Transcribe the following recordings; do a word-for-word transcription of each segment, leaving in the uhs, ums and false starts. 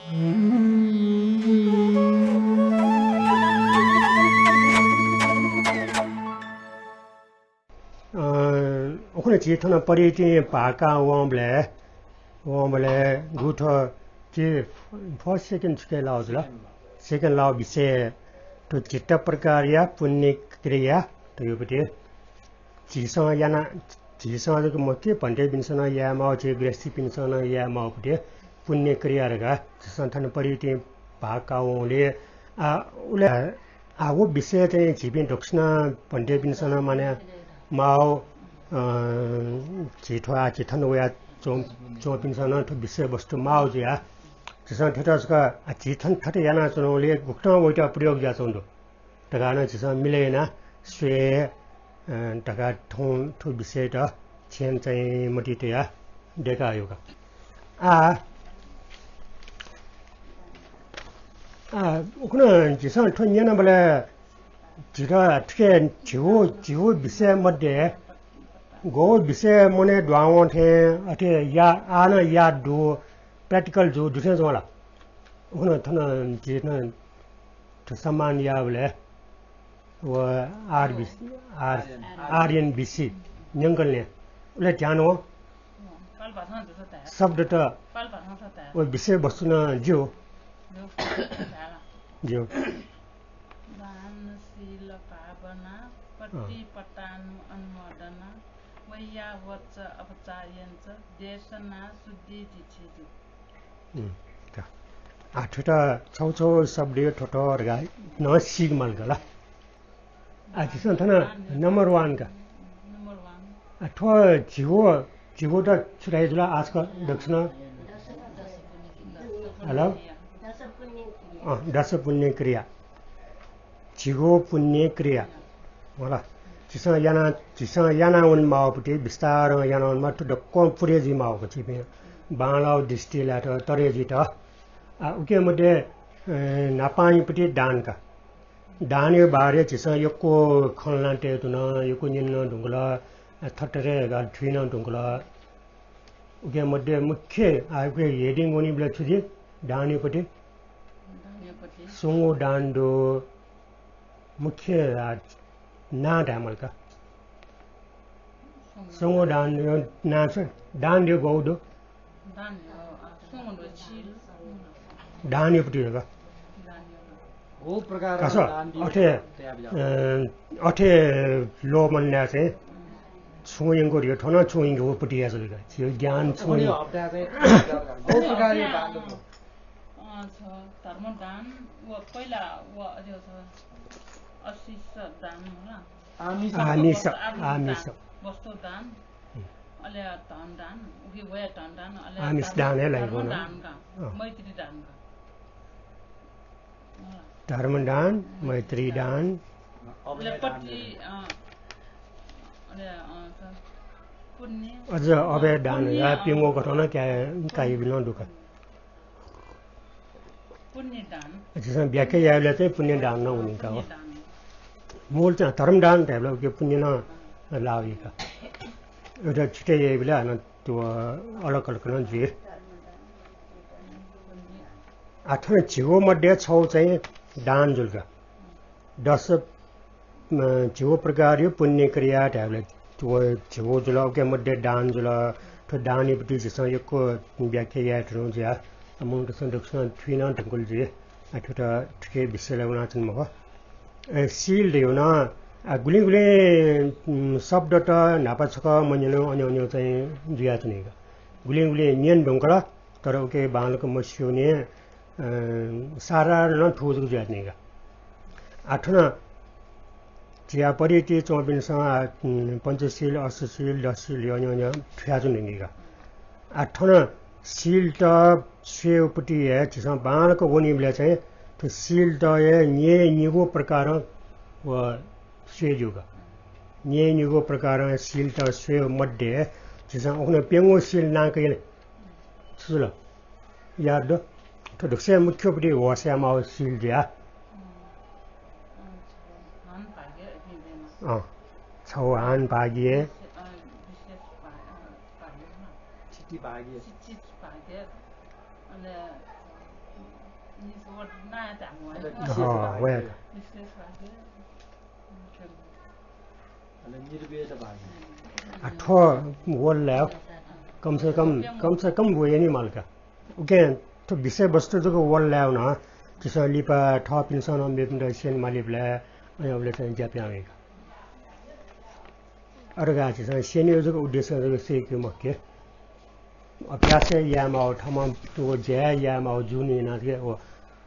अ, उखुन्हु झी थन परितिं भाःकाः वंबलय्, वंबलय् गुगु थ्व झी first second छुकिया लाउ जुल? Second लाउ विषय थ्व चित्त प्रकारया पुण्य क्रिया धइगु पति। झीसं याना, झीसं जक मखु, भन्तेपिन्सं नं याये माउ, झी गृहस्थीपिन्सं नं याये माउ पति पुण्य क्रिया धकाः झीसं थन परितिं भाःकाः वंबलय्, आ, उले आ, व विषय चाहिँ झीपिं दक्वसिनं भन्तेपिन्सं नं माने माउ, अ, झी थ्व आः झी थन वया च्वं-, च्वंपिन्सं नं थ्व विषयवस्तु माउ जुया। झीसं थथे छकः, आ, झी थन थथे यानाच्वनाबलय् गुकथं वइत प्रयोग जुयाच्वंगु दु धकाः नं झीसं मिले यानाः स्वये, अ, धकाः थौं थ्व विषयत छेँय् चाहिँ मतिइ तयाः दय्काः यंका। आ, आ, उखुन्हु झीसं थ्व न्यनाबलय् झीत थुके झिगू, झिगू विषय मध्ये गु विषय मनय् दुहां वं थें अथे या, आः नं याद दु, practical जू, दुथें च्वं ला? उखुन्हु थन झीत थ्व सम्मान याःबलय् व आरबीसी, आर, आरएनबीसी न्यंकं ल्यं। उले ध्यान वं। पाल भाषां जक धाये। शब्दत पाल भाषां जक धाये। व विषय वस्तु नं ज्यू। ज्यू। धाये ला। ज्यू। दान, शील, भावना, अँ। प्रतिपत्तानु अनुमोदना, वैयावच्च अपचार्यञ्च, देशना, शुद्धि, दीक्षिजु। उम्, का। आ, थुत छौ छौ शब्द थ्व थ्व धकाः नं सीके माल का ला। आ, झीसं थन number one का। Number one। आ, थ्व झिगू, झिगू त छु धाइ जुल आजकल दक्वसिनं? Hello? अँ, दश पुण्य क्रिया। झिगू पुण्य क्रिया। होला। झीसं याना, झीसं याना वने माउपति, बिस्तारं याना वने माउ, थ्व दक्वं पुरे जुइ माउक झीपिं बांलाउ दृष्टि लायेत तरे जुइत। आ, उके मध्ये, ए, न्हापांनिपति दान का। दानया बारे झीसं यक्व खँ ल्हाना तये धुन, यक्व न्यने नं धुंकल, आ, थथे थथे धकाः थुइ नं धुंकल। उके मध्ये मुख्य, आ, उके heading वनीबलय् छु जुइ? दानयापति। दानयापति। स्वंगू दान दु, मुख्य, आ, नां धायेमाल का। स्वंगू दान, यो नां छु? दान यो गौ दु। दान यो, आ, स्वंगू दु, शील। दान यो पति का। दान यो। बहु प्रकार का स, दान दि अथे, तयाबिया। अ, अथे ल्वःमन ल्याः चाहिँ छुं यंगु रियो थन छुं यंगु पति या जुल का। यो ज्ञान छुं अपनी यंगु। हप्ता चाहिँ बहु प्रकार यो दान दु। अँ, छ, धर्म दान, व पहिला, व अझ छ, आशिष दान होला। आमिष। आमिष, वस्तु, आमिष आमिष। दान, वस्तु दान, हुँ। अले धन दान, उकी वया धन दान, अले आमिष धर्म, दान हे लागि धर्म होला। दान का, अँ। मैत्री दान का। होला। धर्म दान, मैत्री दान। अले पति, अँ, अले, अँ, स-, पुण्य, अझ अभय दान, पुण्य, या अँ। पिंगो कथन क्या, काइ बिलन दुःख। पुण्य दान। झीसं व्याख्या यायेबलय् चाहिँ पुण्य दान नं वनी का हो। पुण्य दान। मूल चाहिँ धर्म दान धायेबलय् उके पुण्य नं लावइ का। एउटा छुट्टै याइबलय् हानं त्यो अलग अलग नं जुइ। आ, थन झिगू मध्ये छौ चाहिँ दान जुल का। दश अ, झिगू प्रकारया पुण्य क्रिया धायेबलय् व झिगू जुल, उके मध्ये दान जुल। थ्व दानयापति झीसं यक्व व्याख्या याये धुन जुया। अ, मनूतय्सं दक्वसिनं थुइ नं धुंकल जुइ। अ, थ्वत थुके विषयलय् वनाच्वने मखु। अ, शील धइगु नं, अ, गुलिं गुलिं, उम्, शब्दत न्हापा छकः मन्यन अन्यु अन्यु चाहिँ जुयाच्वनी का। गुलिं गुलिं न्यने धुंकल, तर उके बांलाक मस्यूनि, अ, साधारण थुगु जक जुयाच्वनी का। आ, थन झीया परिति च्वंपिन्सं, आ, उम्, पञ्चशील, अष्टशील, दशशील, यो न्यु न्यु थुयाच्वनी का। आ, थन शीलत स्वयेगुपति हे झीसं बांलाक वनीबलय् चाहिँ थ्व शीलत हे न्यय्निगू प्रकारं व स्वये ज्यू का। न्यय्निगू प्रकारं शीलत स्वयेगु मध्ये झीसं उखुन्हु प्यंगू शील नां कयानि। छु जुल? याद दु? थ्व दक्वसिनं मुख्यपति होश यायेमाःगु शील जुया। अँ, छौ हान भाग्य। स्थिति भाग्य। अँ, वया का। आ, थ्व वल लाय्, कम से कम, कम से कम वये नि माल का। उकिं थ्व विषयवस्तु जक वल लाय् वन, झीसं लिपा थःपिन्सं नं मेपिन्त स्यने मालीबलय्, अले चाहिँ ज्या पिहां वइ का। अथे का झीसं स्यनेगु जक उद्देश्य जक सय्के मखु के। अभ्यास हे याये माःगु, थःम्हं व ज्या हे याये माःगु जुनि यानाः जक व,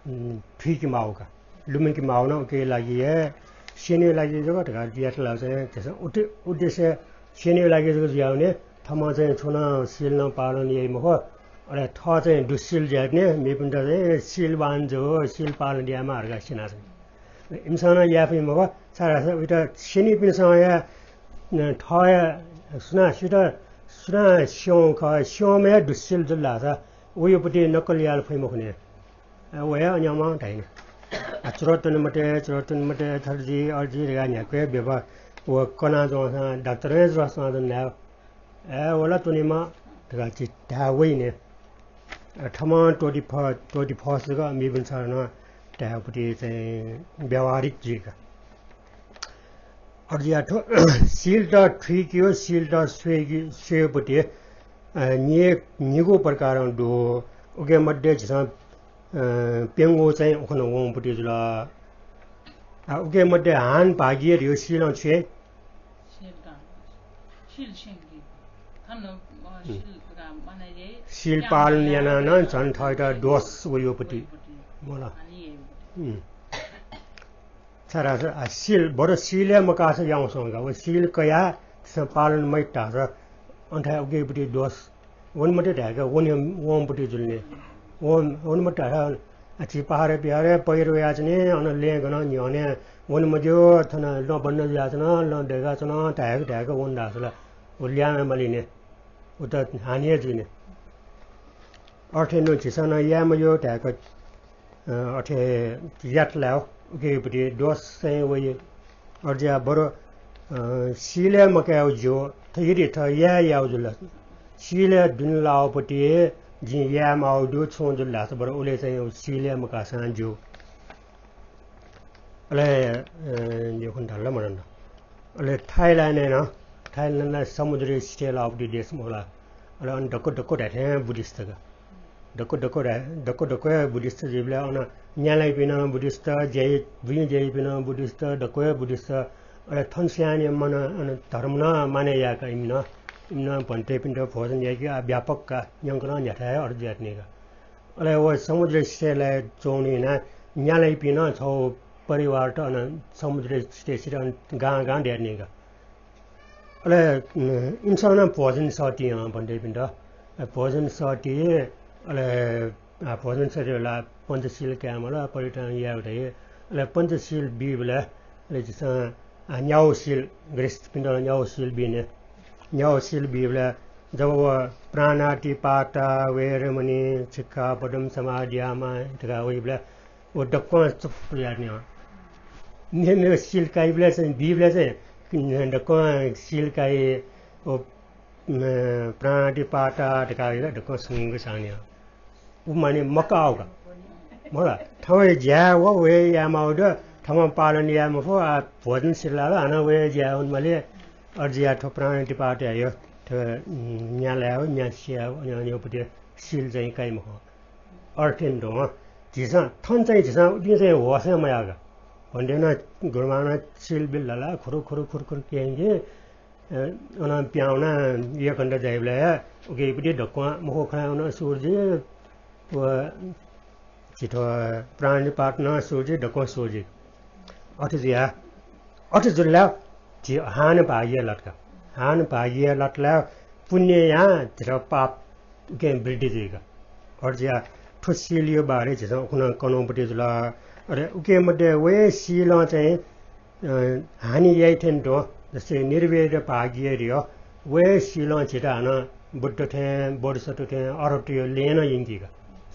उम्, थुइके माःगु का। लुमंके माःगु नं उकिया लागि हे स्यनेगु लागि जक धकाः यात ला चाहिँ झीसं उद्दे-, उद्देश्य स्यनेगु लागि जक जुयावने। थःम्हं चाहिँ छुं नं शील नं पालन याइ मखु, अले थः चाहिँ दुःशील जुयावने, मेपिन्त चाहिँ शीलवान जु, शील पालन यायेमाः धकाः स्यनाच्वनी। इमिसं नं याये फइ मखु, छाय्धाःसा उइत स्यनीपिन्सं हे, अ, थः हे सुनां सुइत, सुनां स्यं खः, स्यंम्ह हे दुःशील जुल धाःसा वयापट्टि नक्कल याये फइ मखु नि। अ, व हे अज्याःम्ह धाइ नि। आ, चुरा त्वने मते, चुरा त्वने मते, थथे जुइ, अथे जुइ धकाः न्ह्याक्व हे व्यवहार व कना च्वंसां डाक्टरं हे ज्वरय् च्वनाच्वन धायेगु। अय्, व ला त्वनेमाः धकाः चाहिँ धाये वइ नि। अ, थःम्हं त्वःति फः, त्वःति फःसा जक मेपिन्सं नं धायेगुपट्टि चाहिँ व्यावहारिक जुइ का। अथे जुयाः थ्व शीलत थुइकेगु, शीलत स्वयेगु, स्वयेगुपट्टि, अ, नि-, निगू प्रकारं दु। उके मध्ये झीसं, अ, प्यंगू चाहिँ उखुन्हु वंगुपट्टि जुल। आ, उके मध्ये हानं भागीय धइगु शीलं छु याइ? शील का, शील स्यंकी। थन, अ, हम्म। शील का माने याइ, शील पालन यानाः नं झन थःत दोष वइगुपट्टि। वइगुपट्टि। मला। हानि याइगुपट्टि। हम्म। छाय्धाःसा, आ, शील, बरु शील हे मकाःसा याउँसे का। व शील कयाः झीसं पालन मयात धाःसा अन थाय् उकेपट्टि दोष। वने मते धाय्का, वने, वंपट्टि जुल नि। वन, वने मते धाय्का, आ, झी पहाडय् पिहाडय् पैह्रो वयाच्वने, अन लँय् गनं न्ह्यःने वने मज्यू, थन लँ बन्द जुयाच्वन, लँ दय्काच्वन धाय्का, धाय्का वन धाःसा ला व ल्याहां माली नि। उत हानि हे जुइ नि। अथे नं झीसं नं याये मज्यू धाय्का, अ, अथे यात ला उकेपट्टि दोष चाहिँ वइ। अथे जुयाः बरु, अ, शील हे मकायेगु ज्यू, थ्व यदि थ्व याये याःगु जुल, शील हे दुने लाःगुपट्टि जिं याये माःगु दु छुं जुल धाःसा बरु उलि चाहिँ शील हे मकाःसां ज्यू। अले, अ, यक्व धाल ला मदन। अले थाइल्याण्डय् नं, थाइल्याण्डय् नं समुद्रया सिथय् लाःगुपट्टि देश मखु ला। अले अन दक्व दक्व धाये थें बुद्धिस्ट का। दक्व दक्व धाये, दक्व दक्व हे बुद्धिस्ट जुइबलय् अन न्यालाइपिं नं बुद्धिस्ट, ज्या याइ, बुँइ ज्या याइपिं नं बुद्धिस्ट, दक्व हे बुद्धिस्ट। अले थन स्वयां नं मन, अन धर्म नं मानय् याय्का इमिं नं। इमिं नं भन्तेपिन्त भोजन याय्के, आ, व्यापक का, न्यंकनं न्ह्याथाय् हे अथे जुयाच्वनी का। अले व समुद्रया सिथय् लाय् च्वंगुलिं यानाः न्यालाइपिं नं छगू परिवारत अन समुद्रया सिथय् सिथय् अन गां गां दयाच्वनी का। अले, उम्, इमिसं नं भोजन सःति हं भन्तेपिन्त। अ, भोजन सःति, अले, आ, भोजन सःति बेला पञ्चशील कायेमाल, परित्याग यायेगु धाइ। अले पञ्चशील बीबलय्, अले झीसं, आ, न्यागू शील, गृहस्थपिन्त न्यागू शील बी नि। न्यागू शील बीबलय् जब व प्राणातिपाता वेरमणि सिक्खापदं समादियामा धकाः वइबलय् व दक्वं चुप्पु यानाः मेमेगु शील काइबलय् चाहिँ, बीबलय् चाहिँ दक्वं शील काइ, व, अ, प्राणातिपाता धकाः वइबलय् दक्वं सुंक सान्यः। उ माने मकाःगु का। मला, थौंया ज्या व, व हे याये माःगु दु, थौंया पालन याये मफु, आ, भोजन सिलाल, हानं व हे ज्या वनेमाली, अथे जुयाः थ्व प्राणातिपात यायो, थ्व, उम्, न्या लायो, न्या सियायो, अन, अन, अन, शील चाहिँ काइ मखु। अथे नं दु, झीसं, थन चाहिँ झीसं उतिं चाहिँ होश हे मयाः का। भन्ते नं गुरुमांनं शील बिल धाल, खुरु, खुरु, खुरु, खुरु क्यंकी, अ, अन पिहां वनाः एक घण्टा झाइबलय् उकेपट्टि दक्वं मखु खनाः वन सूर्य, व झी थ्व प्राणातिपात नं सूर्य, दक्वं सूर्य। अथे जुयाः, अथे जुल ला झी हानं भागीय लात का। हानं भागीय लात ला पुण्ययां झीत पाप उकें वृद्धि जुइ का। अथे जुयाः थ्व शीलया बारे झीसं उखुन्हु कनागु पति जुल। अले उके मध्ये व हे शीलं चाहिँ, अ, हानि याइ थें तुं, जस्तै निर्वेद भागीय धइगु, व हे शीलं झीत हानं बुद्ध थें, बोधिसत्व थें, अरहतया लँय् नं यंकी का।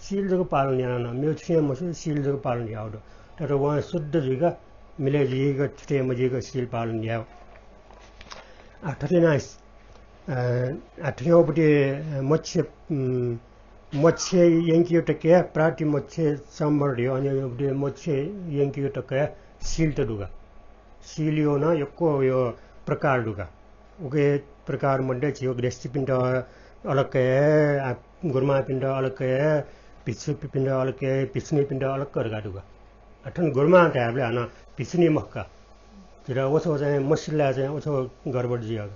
शील जक पालन यानाः नं, मेगु छुं हे मस्यू, शील जक पालन याःगु दु। तर वं शुद्ध जुइक, मिलय् जुइक, छुटे मजुइक शील पालन यायेगु। आ, थथे यानाः, अ, आ, थज्याःगु पति, अ, मोक्ष, उम्, मोक्ष यंकेगु तकया, प्राप्ति मोक्ष संवर धयो, अन मोक्ष यंकेगु तकया सील त दुगा। सीलयो नं यक्व यो प्रकार दुगा। उके प्रकार मध्ये झीयो गृहस्थीपिन्त अलग हे, आ, गुरुमांपिन्त अलग हे, भिक्षुपिन्त अलग हे, भिक्षुणीपिन्त अलग धका दुगा। आ, थन गुरुमां धायेबलय् हानं भिक्षुणी मखु का। झीत व छगू चाहिँ मसिलय् चाहिँ व छगू गडबड जुइ हल।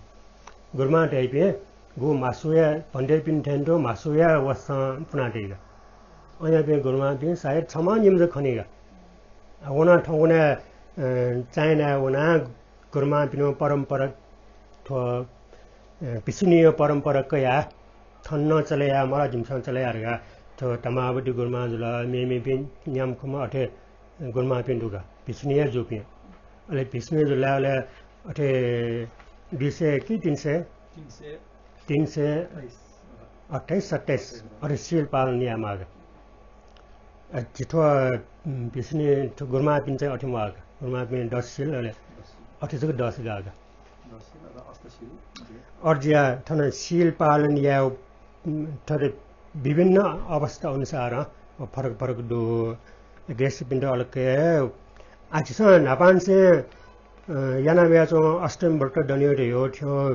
गुरुमां धाइपिं गु म्हासुया, भन्तेपिं थें तुं म्हासुया वसतं पुना तइगा। अज्याःपिं गुरुमांपिं सायद छम्ह निम्ह जक खनीगा। आ, वना थौंकन्हय्, अ, चाइनाय् वनाः गुरुमांपिनिगु परम्परा थ्व, अ, भिक्षुणीया परम्परा कयाः थन नं चले याये माल, जिमिसं चले याये धकाः थ्व धम्मावती गुरुमां जुल, मेमेपिं न्याम्ह खुम्ह अथे गुरुमांपिं दुगा, भिक्षुणी हे जूपिं। अले भिक्षुणी जुल, अले अथे दुई सय कि तीन सय? तीन सय। तीन सय अट्ठाइस। अट्ठाइस, सत्ताइस, अथे सील पालन याये माःगु। अ, झी थ्व, उम्, भिक्षुणी थ्व गुरुमांपिं चाहिँ अथे माःगु। गुरुमांपिं दस सील, अले अथे जक दस गाःगु। दस सील, अथवा अष्टसील। अथे जुयाः थन सील पालन याये, उम्, थथे विभिन्न अवस्था अनुसार, अ, फरक फरक दु। गृहस्थीपिन्त अलग हे। आ, झीसं न्हापांनिसें, अ, याना वयाच्वंगु अष्टमी व्रत दनेगु धयो थ्यो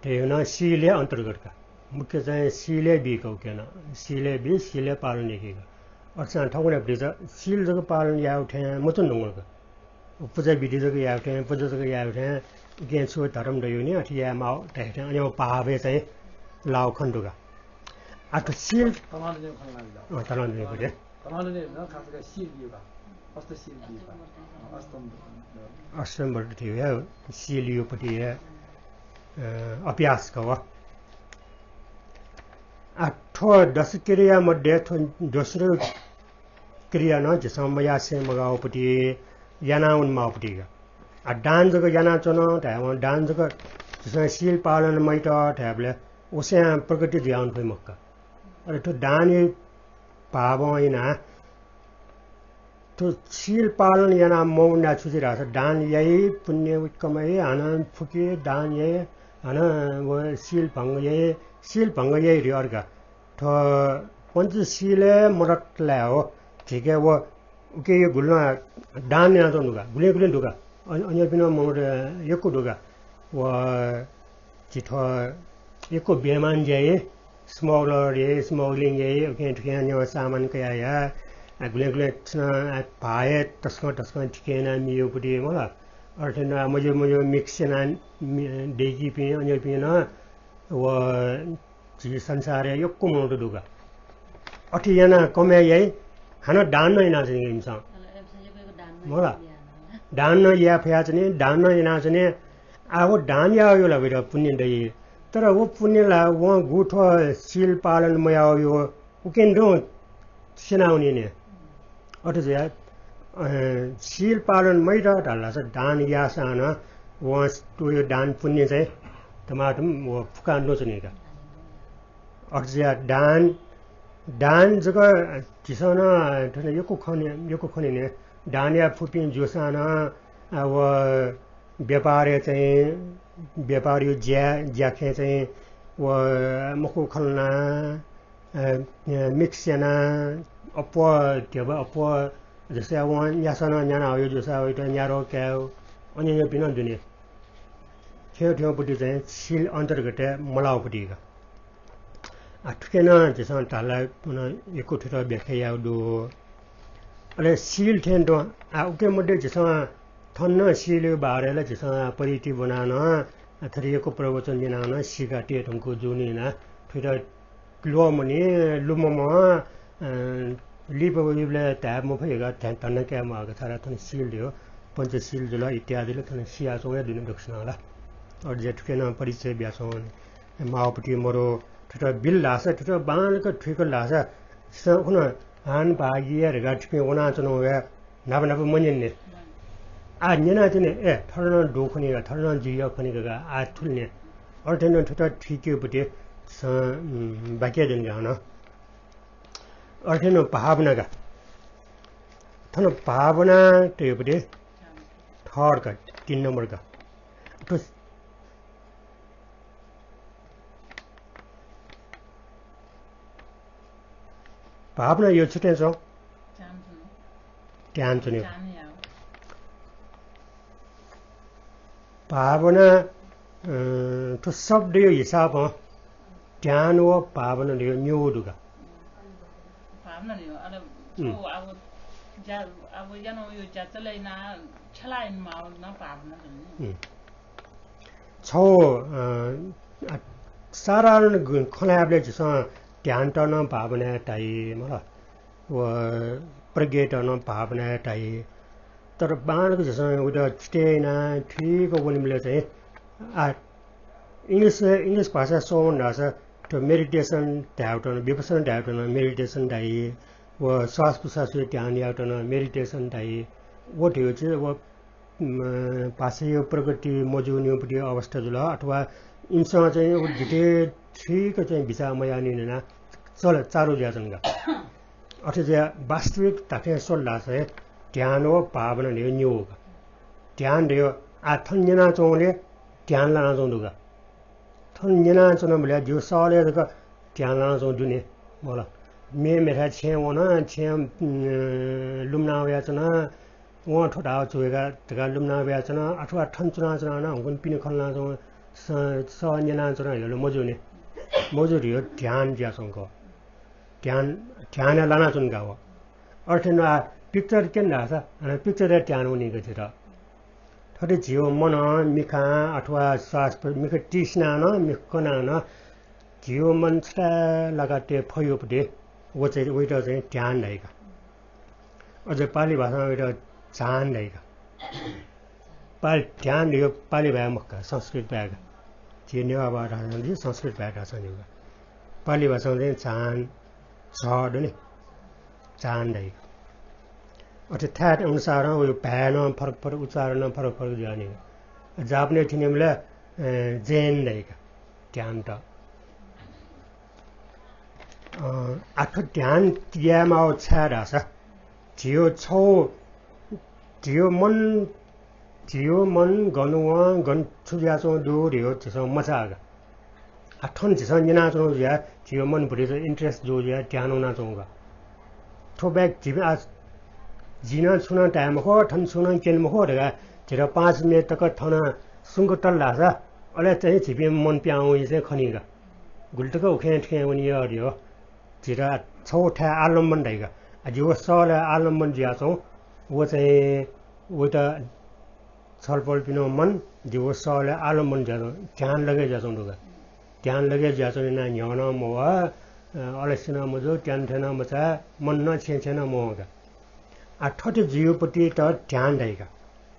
धयो नं सीलया अन्तर्गत का। मुख्य चाहिँ सीलया बीगु का नं। सीलया बी, सीलया पालन याकेगु का। अथेसां थौंकन्हय् भतिचा सील जक पालन यायेगु थें मच्वने धुंकल का। पुजा विधि जक यायेगु थें, पुजा जक यायेगु थें, उकिं छु धर्म दयु नि, अथे याये माःगु धयाथें अन भावय् चाहिँ लाःगु खने दु का। आ, थ्व सील तलांनिसें खने लाःगु। अँ, तलांनिसें पट्टि। तलांनिसें नं खास करके सील बीगु का। अष्टसील बीगु का। अष्टम। अष्टम व्रत थें हे सीलया पट्टि हे, अ, अभ्यास का व। आ, थ्व दश क्रिया मध्ये थ्व दोस्रो क्रिया नं झीसं मयासें मगाःगु पट्टि, याना वने माःगु पट्टि का। आ, दान जक यानाच्वन धायेवं दान जक झीसं सील पालन मयात धायेबलय् वस्यां प्रगति जुयावने फइ मखु का। अले थ्व दानया भावं यानाः थ्व सील पालन याना मवनाः छु जुइ धाःसा दान याइ, पुण्य कमाइ, हानं फुके, दान याइ, हानं व सील भंग याइ, सील भंग याइ धयो अर्का। थ्व पञ्चशीलय् मदत लाये हो। झीके व उके गुलि नं दान यानाच्वंगु दु का, गुलिं गुलिं दु का। अन-, अन्यपिं नं मनूत यक्व दु का। व झी थ्व यक्व बेइमान ज्या याइ, smuggler याइ, smuggling याइ, उखें थुखें न्ह्यः सामान कयाः याः। आ, गुलिं गुलिं छुं, आ, भाः हे तसकं तसकं थिके यानाः मियागु पट्टि मला। अथे नं मज्यू मज्यू mix यानाः मि-, दय्कीपिं अन्यपिं नं व झी संसारय् यक्व मनूत दु का। अथे यानाः कमय् याइ, हानं दान नं यानाच्वनी इमिसं। मला। दान नं याये फयाच्वनी, दान नं यानाच्वनी। आ, व दान याःगु ला वइत पुण्य दइ। तर व पुण्य ला वं गु थ्व सील पालन मयाःगु, उकें तुं स्यनावनी ने। अथे जुयाः, अ, सील पालन मयात धाःसा दान याःसां नं वं तुयो दान पुण्य चाहिँ धमाधम व फुकां ल्वःच्वनी का। अथे जुयाः दान, दान जक झीसं नं थन यक्व खने, यक्व खने ने। दान याये फुपिं जूसां नं, आ, व व्यापारय् चाहिँ, व्यापारया ज्या, ज्याखँय् चाहिँ व मखु खँ ल्हानाः, अ, अ, mix यानाः अप्वः ध्यबा अप्वः जसया वं न्यासः नं न्याना हयो जूसा वइत न्याद्वः कायेगु अन्यन्यपिं नं दु नि। थ्यंथ्यंपट्टि चाहिँ सील अन्तर्गतय् मलाःपट्टि का। आ, थुके नं झीसं धाःसा पुनः यक्व थुइत व्याख्या याःगु दु। अले सील थें तुं, आ, उके मध्ये झीसं थन नं सीलया बारे ला झीसं परिचित ब्वनाः नं, आ, थथे यक्व प्रवचन न्यनाः नं सीका तये धुंकूगु जूनि ना। थुइत ल्वःमने, लुममं, अ, लिपा वइबलय् धाये मफइ का, ध्यान धन्दा काये माःगु का, छाय्धाःसा थन सील धयो, पञ्चशील जुल इत्यादि ला थन सियाच्वंगु हे दु नि दक्वसिनं ला। अथे जुयाः थुके नं परिचय बियाच्वने माःपट्टि मरु। थुइत बिल धाःसा थुइत बांलाक थुइकल धाःसा, स-, उखुन्हु हानं भागि या धकाः थुपिं वनाच्वनागु हे न्हापा न्हापा मन्यने। आः न्यनाच्वने, ए, थथे नं दु खनी का, थथे नं जुइ खनी का, आः थुलि ने। अथे नं थुइत थुइकेगुपट्टि स-, उम्, बाकि दनि का हानं। अथे नं भावना का। थन भावना तयेपट्टि third का, तीन नम्बर का। थ्व भावना यो छुट्यां च्वं। ध्यान च्वने। ध्यान च्वने। ध्यान याव। भावना, अ, थ्व शब्दयो हिसाबं ध्यान व भावना धयो न्यू दुगा। भावना धयो, अले उम्। छौ अब ज्या, अब यानो यो ज्या चले ना छला इन माव ना भावना धयो। उम्। छौ, अ, आ, साधारण गु-, खँ ल्हायेबलय् झीसं ध्यानत नं भावना धाइ, मला। व प्रज्ञात नं भावना धाइ। तर बांलाक झीसं उइत छुट्याइना ठीक वनेबलय् चाहिँ आ, English, English भाषा स्वःवन धाःसा थ्व meditation धायेत नं, विपश्यना धायेत नं meditation धाइ। व श्वास प्रश्वासय् ध्यान यायेत नं meditation धाइ। व धयो चाहिँ व म, भाषायो प्रगति मजूनिपट्टि अवस्था जुल अथवा इमिसं चाहिँ व जिते ठीक चाहिँ बिचाः मयानिना चल चालु जुयाच्वन का। अथे जुया वास्तविक धाथें स्वल धाःसा ध्यान व भावना धयो न्यू का। ध्यान धयो आ थन न्यनाच्वंले ध्यान लानाच्वं दुगा। थन न्यनाच्वनाबलय् जिगु सःलय् जक ध्यान लानाच्वं दुने, मला। मे मेथाय् छेँय् वन, छेँय्, अ, लुमना वयाच्वन, वं थ्व धाःगु छु हे का धकाः लुमना वयाच्वन, अथवा थन च्वनाच्वना नं हुकुन पिने खँ ल्हानाच्वं, स-, सः न्यनाच्वना ह्यलो मजूने। मजू धयो ध्यान जुयाच्वंगु। ध्यान, ध्यानय् लानाच्वंगु का व। अथे नं आ picture क्यन धाःसा, अन picture-य् ध्यान वनीगु झीत। थथे झीयो मनं मिखां अथवा श्वास प्र-, मिखा तिसिनां नं, मिखा कनां नं झीयो मन छता लाका तये फयोपट्टि व चाहिँ, वइत चाहिँ ध्यान धाइ का। अझ पालि भाषां वइत झान धाइ का। पालि ध्यान धयो पालि भाय् मखु का, संस्कृत भाय् का। झी नेवाः भाय् धाःसां झी संस्कृत भाय् धाःसां झी का। पालि भाषां चाहिँ झान, झ दु नि, झान धाइ का। अथे थाय् अनुसारं वयो भाय् नं फरक फरक, उच्चारण नं फरक फरक जुया नि। जापानी थिनेबलय्, अ, जेन धाइ का, ध्यानत। अ, आः थ्व ध्यान यायेमाःगु छाय् धाःसा झीयो छौ, झीयो मन, झीयो मन गन वं, गन छु जुयाच्वं दु धयो झीसं मचाः का। आः थन झीसं न्यनाच्वंगु जुया झीयो मन भतिचा interest जू जुया ध्यान वनाच्वंगु का। थ्व बाहेक झीपिं आः जिं नं छुं नं धाये मखु, थन छुं नं क्यने मखु धकाः झीत पाँच मिनेट तक थन सुंक तल धाःसा अले चाहिँ झीपिं मन पिहां वनी चाहिँ खनी का। गुलि तक उखें थुखें वनी यः धयो। झीत छौ थाय् आलम्बन धाइ का। आ, जिगु सःलय् आलम्बन जुयाच्वं, व चाहिँ वइत छलपोलपिनिगु मन जिगु सःलय् आलम्बन जुयाच्वं, ध्यान लगे जुयाच्वं दु का। ध्यान लगे जुयाच्वं यानाः न्ह्यः नं मवः, अ, अलस्य नं मजू, त्यान थें नं मचाः, मन नं छेँ छेँ नं मवं का। आ, थथे जुइगुपट्टित ध्यान धाइ का।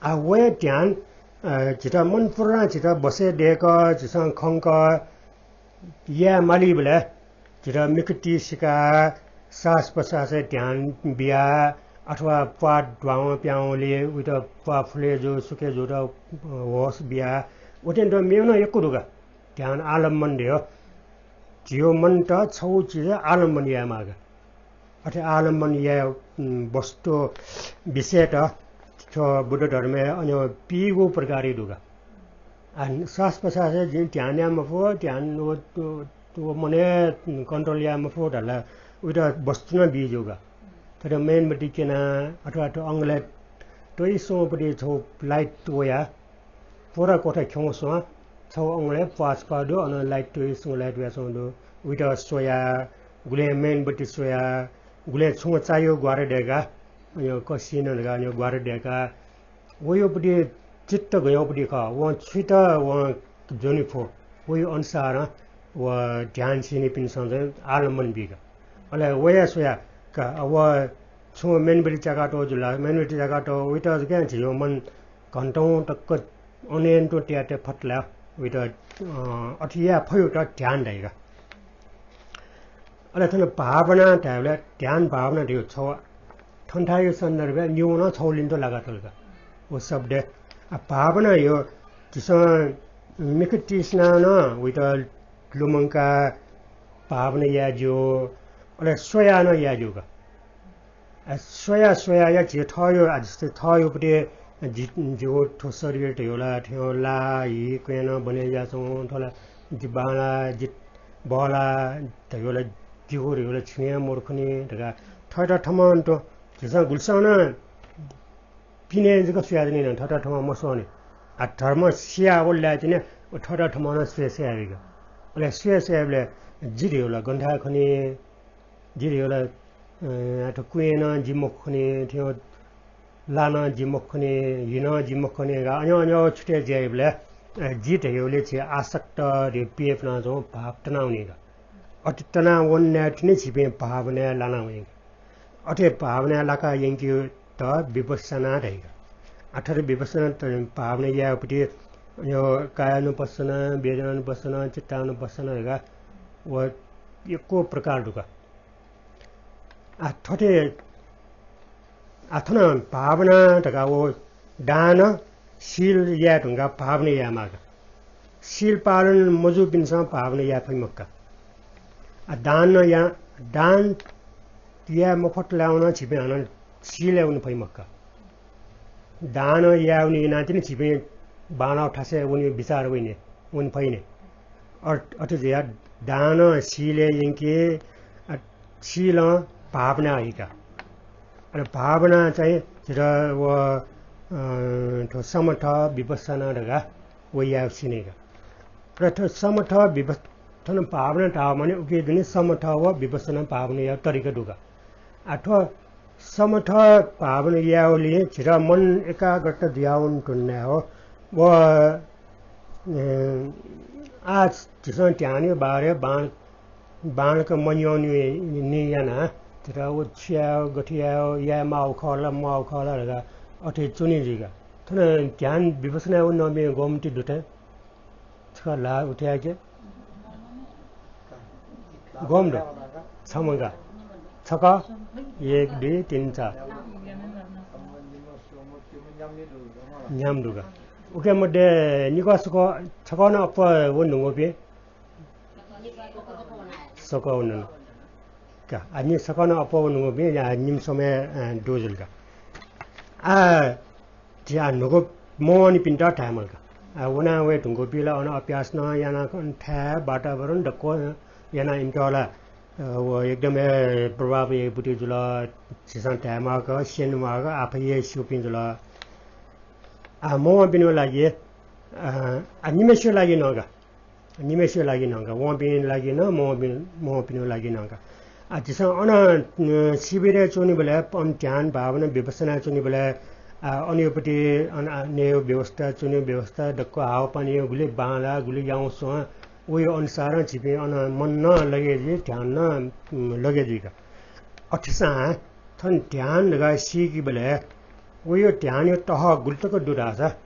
आ, व हे ध्यान, अ, झीत मन पूर्ण झीत बसय् दय्क, झीसं खंक, याये मालीबलय् झीत मिखा तिसिकाः श्वास प्रश्वासय् ध्यान बियाः अथवा प्वाः ध्वावं पिहां वंलि उइत प्वाः फुले जू, सुखे जूत होश बियाः वतें दु। मेगु नं यक्व दु का। ध्यान आलम्बन धयो। झीयो मनत छौ चिजय् आलम्बन यायेमाः का। अथे आलम्बन याये, उम्, वस्तु विषयत थ्व बुद्ध धर्मय् अन्य पीगू प्रकारय् दु का। आ, श्वास प्रश्वासय् जिं ध्यान याये मफु, ध्यान व, व, व मनय् control याये मफु धाल, उइत वस्तु नं बी ज्यू का। थथे मेणबत्ती क्यना अथवा थ्व अंगलय् त्वइ स्वंपट्टि छौ light वया, पूरा क्वथा खिउँस्वं छौ अंगलय् प्वाः छकः दु, अन light त्वइ स्वंगु light वयाच्वंगु दु। उइत स्वया, गुलें मेणबत्ती स्वया, गुलें छुं चायो ग्वारा दय्का, अन कसिन धकाः अन ग्वारा दय्का, वयोपट्टि चित्त गयोपट्टि खः, वं छुइत वं ज्वने फु, वयो अनुसारं व ध्यान सीनिपिन्सं चाहिँ आलम्बन बी का। अले वया स्वया का, व छुं मेणबत्ती च्याकातः जुल, मेणबत्ती च्याकातः वइत जकं झीयो मन घन्टौं तक अनयन्त त्याते फतला वइत, अ, अथे याये फयोत ध्यान धाइ का। अले थन भावना धायेबलय् ध्यान भावना धयो छौ थन्थायो सन्दर्भय् निगू नं छौ लिन्त लागातल का। व शब्द, आ, भावना यो झीसं मिखा तिसिनां नं वइत लुमंकाः भावना याये ज्यू, अले स्वयाः नं याये ज्यू का। आ, स्वया, स्वया या झी थःयो, आ, जस्तै थःयोपट्टि जि, जिगु थ्व शरीर धयो ला, थ्व ला, हि, क्वँय् नं बने जुयाच्वं, थ्व ला, जि बांला, जि बहला धयो ला, जिगु धयागु ला छुं हे मरु खनी धकाः थःत थमं त झीसं गुलिसं नं पिने जक स्वयाच्वनी नं थःत थमं मस्वःनि। आ, धर्म सिया वल लाय् तिने थःत थमं नं स्वये स्वयाबीगु। अले स्वये स्वयाबलय् जि धयागु ला गन थाय् खनी, जि धयागु ला, अ, आ, थ्व कुँय् नं जि मखु खनी, थ्व ला नं जि मखु खनी, हि नं जि मखु खनी का। अज्याःगु अज्याःगु छुटे जुयाबलय्, अ, जि धयागुलिइ झी आसक्त धयागु पिने पिनाच्वंगु भाव तनावनी का। अथे तनावने तिनि झीपिं भावनाय् लाना वनी का। अथे भावनाय् लाका यंकेत विपश्यना धाइ का। आ, थथे विपश्यना त-, भावना यायेगुपति यो कायानुपश्यना, वेदनानुपश्यना, चित्तानुपश्यना धकाः व यक्व प्रकार दु का। आ, थथे, आ, थन भावना धकाः व दान, शील याये धुंकाः भावना याये माः का। शील पालन मजूपिन्सं भावना याये फइ मखु का। आ, दान या-, दान याये मफत लाय् वनाः झीपिं हानं शीलय् वने फइ मखु का। दान याये वने यानाः तिनि झीपिं बांलाःगु थासय् वने बिचाः वइने, वने फइने। अ-, अथे जुयाः दानं शीलय् यंके, अ, शीलं भावना हइका। अले भावना चाहिँ झीत व, अ, थ्व समथ, विपश्यना धकाः व याये सिनेका। अले थ्व समथ, विपश्-, थन भावना धाःगु माने उकी दुने समथ व विपश्यना भावना यायेगु तरिका दु का। आ, थ्व समथ भावना यायेगुलिं झीत मन एकाग्रता जुयावने धुन धायेगु। व, अ, आ, झीसं ध्यानया बारे बां-, बांलाक मन्यंनिं यानाः झीत व छु यायेगु, गथे यायेगु, याये माःगु खः ला, ममाःगु खः ला धकाः अथे च्वनी जुइ का। थन ध्यान विपश्यना याये वनीपिं गमति दु थें? छकः ल्हाः उठे याके। गन दु? छम्ह का। छकः, एक, दुई, तीन, चार। न्ह्याम्ह दु का। उके मध्ये निकः छकः, छकः नं अप्वः वने धुंकूपिं? छकः वन का। आ, नि छकः नं अप्वः वने धुंकूपिं, आ, निम्ह स्वम्ह, अ, दु जुल का। आ, झी आ न्हूगु मवनीपिन्त धायेमाल का। आ, वना वये धुंकूपिं ला अन अभ्यास नं याना, अन थाय् वातावरण दक्व याना इमित ला, अ, व एकदम हे प्रभाव याइपुति जुल, झीसं धायेमाःगु, स्यनेमाःगु, आफै हे स्यूपिं जुल। आ, मवंपिनिगु लागि, अ, आ, निम्हेसिगु लागि नं का। निम्हेसिगु लागि नं का, वंपिनि लागि नं, मवंपिनि, मवंपिनिगु लागि नं का। आ, झीसं अन, अ, शिविरय् च्वनीबलय्, अन ध्यान, भावना, विपश्यना च्वनीबलय्, आ, अनयोपति, अन, आ, नयेगु व्यवस्था, च्वनेगु व्यवस्था, दक्व हावापानी, गुलि बांलाः, गुलि याउँस्वं, वया अनुसारं झीपिं अन मन नं लगे जुइ, ध्यान नं, उम्, लगे जुइ का। अथेसां थन ध्यान धकाः सीकीबलय् वया ध्यानया तह गुलि तक दु धाःसा,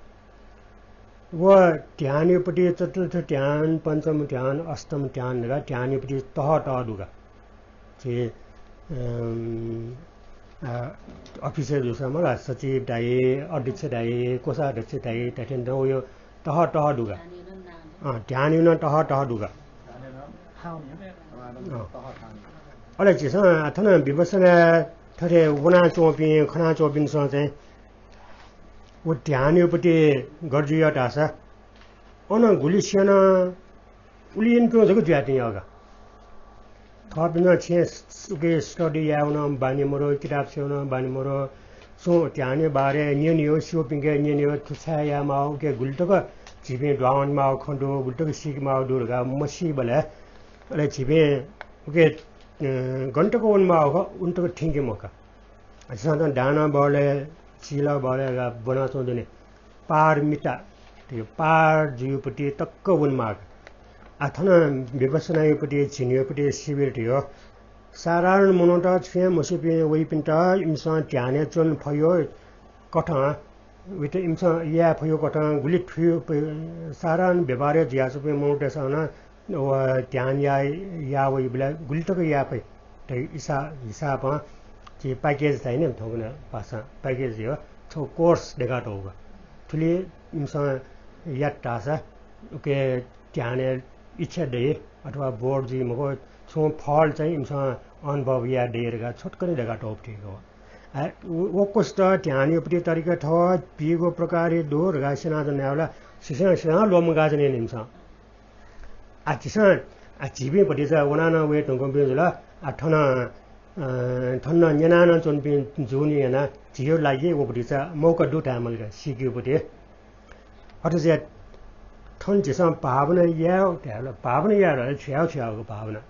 व ध्यानयापट्टि चतुर्थ ध्यान, पञ्चम ध्यान, अष्टम ध्यान धकाः ध्यानयापट्टि तह तह दु का। झी, अम, आ, अफिसय् जूसा मला सचिव दाइ, अध्यक्ष दाइ, कोषाध्यक्ष दाइ, धात्थें नं वया तह तह दु का। अँ, ध्यानया नं तह तह दु का। अँ। अले झीसं थन विपश्यनाय् थथे वनाच्वंपिं, खनाच्वंपिन्सं चाहिँ व ध्यानयापट्टि गथे जुइ धाःसा, अन गुलि स्यन, उलि यंपिं जक जुयाच्वनी का। थःपिन्सं छेँ उके study यायेगु नं बानी मदु, किताब छ्यलेगु नं बानी मदु, छुं ध्यानया बारे न्यनेगु, स्यूपिन्के न्यनेगु, थ्व छाय् यायेमाःगु, उके गुलि तक झीपिं दुहां वनेमाःगु खँ दु, गुलि तक सीकेमाःगु दु धकाः मसीबलय्, अले झीपिं उके, अ, गन तक वनेमाःगु खः, उन तक थ्यंके मखु का। झीसं दानबलय्, शीलबलय् धकाः ब्वनाच्वंगु दु नि। पारमिता, थ्व पार जुइपट्टि तक वनेमाःगु। आ, थन विपश्यनायापट्टि, झिंन्हय्‌पट्टि शिविर धइगु। साधारण मनूत, छुं हे मस्यूपिं वइपिन्त इमिसं ध्यानय् च्वने फइगु कथं, वइत इमिसं याये फइगु कथं गुलि थुइ प-, साधारण व्यवहारय् जुयाच्वंपिं मनूतय्‌सं नं व ध्यान या-, याः वइबलय् गुलि तक याये फइ धइगु हिसा-, हिसाबं झी package धाइ नि, थौंकन्हय् भाषां package धइगु, थ्व course दय्‌कातःगु। थुलि इमिसं यात धाःसा उके ध्यानय् इच्छा दइ अथवा बोध जुइ मखु, छुं फल चाहिँ इमिसं अनुभव याये दइ धकाः छोटकरी दय्‌कातःगु थें खः। आ, व, व कथं ध्यानयापट्टि तरिका थव, पीगु प्रकार दु धकाः स्यनाच्वनागु ला, सिसं सिसं ल्वःमंकाच्वनी नि इमिसं। आ, झीसं, आ, झीपिं भतिचा वनानं वये धुंकूपिं जुल, आ, थन, अ, थन न्यना नं च्वंपिं जूनि याना झीयो लागि व भतिचा मौका दु धायेमाल का, सीकेगु भति। अथे जुया थन झीसं भावना याये धायेबलय्, भावना याये धाःसा छु याये, छु यायेगु भावना।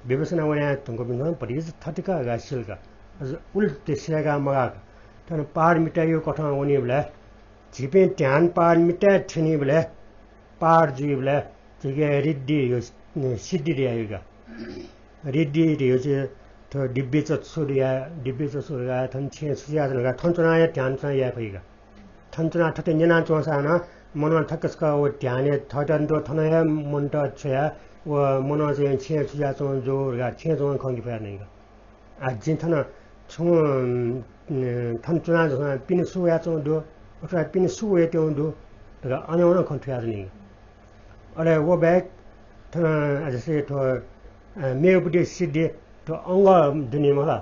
विपश्यना वने धुंकूपिन्सं भतिचा थथे का धकाः सिल का। अझ उलि सय्‌का मगाः का। थन पारमिताया कथं वनीबलय् झीपिं ध्यान पारमिताय् थ्यनीबलय्, पार जुइबलय् झीके ऋद्धि धयो, सिद्धि धयावइ का। ऋद्धि धयो चाहिँ थ्व दिव्य चक्षु धया, दिव्य चक्षु धया थन छेँ सुयाच्वन का, थन च्वनाः हे ध्यान च्वनाः याये फइ का। थन च्वनाः थथे न्यनाच्वंसां नं मनं थक्क छकः व ध्यानय् थःत थन हे मनत छ्वयाः व मनं चाहिँ छेँ सुयाच्वं ज्वः धकाः छेँ च्वं खंके फयाच्वनी का। आ, जिं थन छुं, अ, थन च्वनाः जूसां पिने सु वयाच्वं दु, अथवा पिने सु वयाच्वं दु धकाः अन नं खँ थुयाच्वनी। अले व बाहेक थन, अ, जस्तै थ्व, अ, मेगु भति सिद्धि, थ्व अंग दुने मखु ला,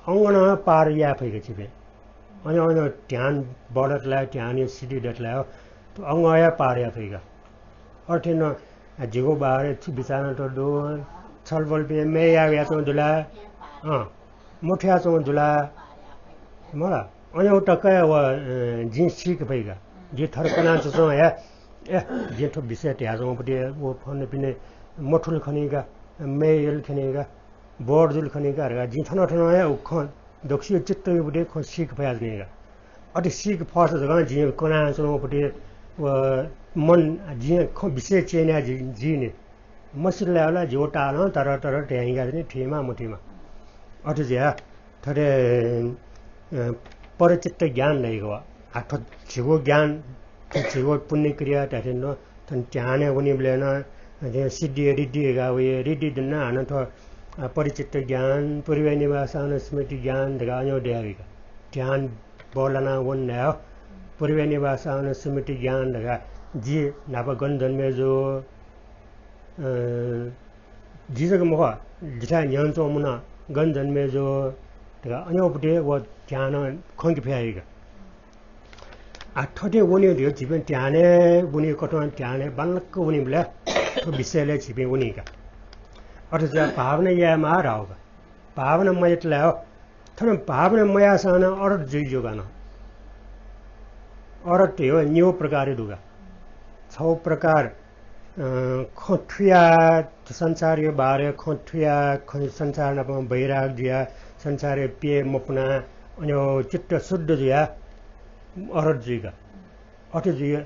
अंग नं पार याये फइ का झीपिं। अन, अन ध्यान बल दत ला, ध्यानया सिद्धि दत ला, थ्व अंग हे पार याये फइ का। अथे नं आ, झीगु बारे छु बिचाः यानातःगु दु, छलपोलपिं म्ये याये यानाच्वंगु दु ला, अँ, मथुयाच्वंगु दु ला, मला, अय्‌नं तक हे व, अ, जिं सीके फइ का। जिं थथे कनाच्वंसां हे, ए, जिं थ्व विषय धयाच्वंगु भति व फलानापिं मथुल खनी का, म्ये याल खनी का, बोर जुल खनी का धकाः जिं थन थन हे व खँ दक्वसिया चित्तया भति खँ सीके फयाच्वनी का। अथे सीके फःसा जक जिं कनाच्वंगु भति व मन जिं खँ विषय चय् याना जि, जिं नि। मसिल धाःसा जिगु तालं तर तर धयाः हिकाच्वनी, थुइमा मथुइमा। अथे जुयाः थथे, अ, परचित्त ज्ञान धइगु व। आ, थ्व झीगु ज्ञान, थ्व झीगु पुण्य क्रिया धाःथें नं थन ध्यानय् वनीबलय् नं, अ, सिद्धि, ऋद्धि धकाः वइ, ऋद्धि दुने हानं थ्व, अ, परिचित्त ज्ञान, पूर्वनिवासानुस्मृति ज्ञान धकाः अन धयावइ का। ध्यान बल्लाना वने धाःसा, पूर्वनिवासानुस्मृति ज्ञान धकाः जि न्हापा गन जन्मे जू, अ, जि जक मखु, जिथाय् न्ह्यःने च्वंम्ह नं गन जन्मे जू धकाः अन भति व ध्यानं खंके फयावइ का। आ, थथे वने धयो झीपिं ध्यानय् वने कथं ध्यानय् बांलाक वनीबलय् थ्व विषयलय् झीपिं वनी का। अथे जुयाः भावना यायेमाः धाःगु का। भावना मयात ला हो। थन भावना मयाःसां नं अरहत जुइ ज्यू का नं। अरहत धयो निगू प्रकारया दु का। छगू प्रकार, अ, खँ थुयाः संसारया बारे खँ थुयाः खँ संसार नाप वैराग जुयाः संसारया प्यय् मपुनाः अन चित्त शुद्ध जुयाः अरहत जुइ का। अथे जुइ, अ,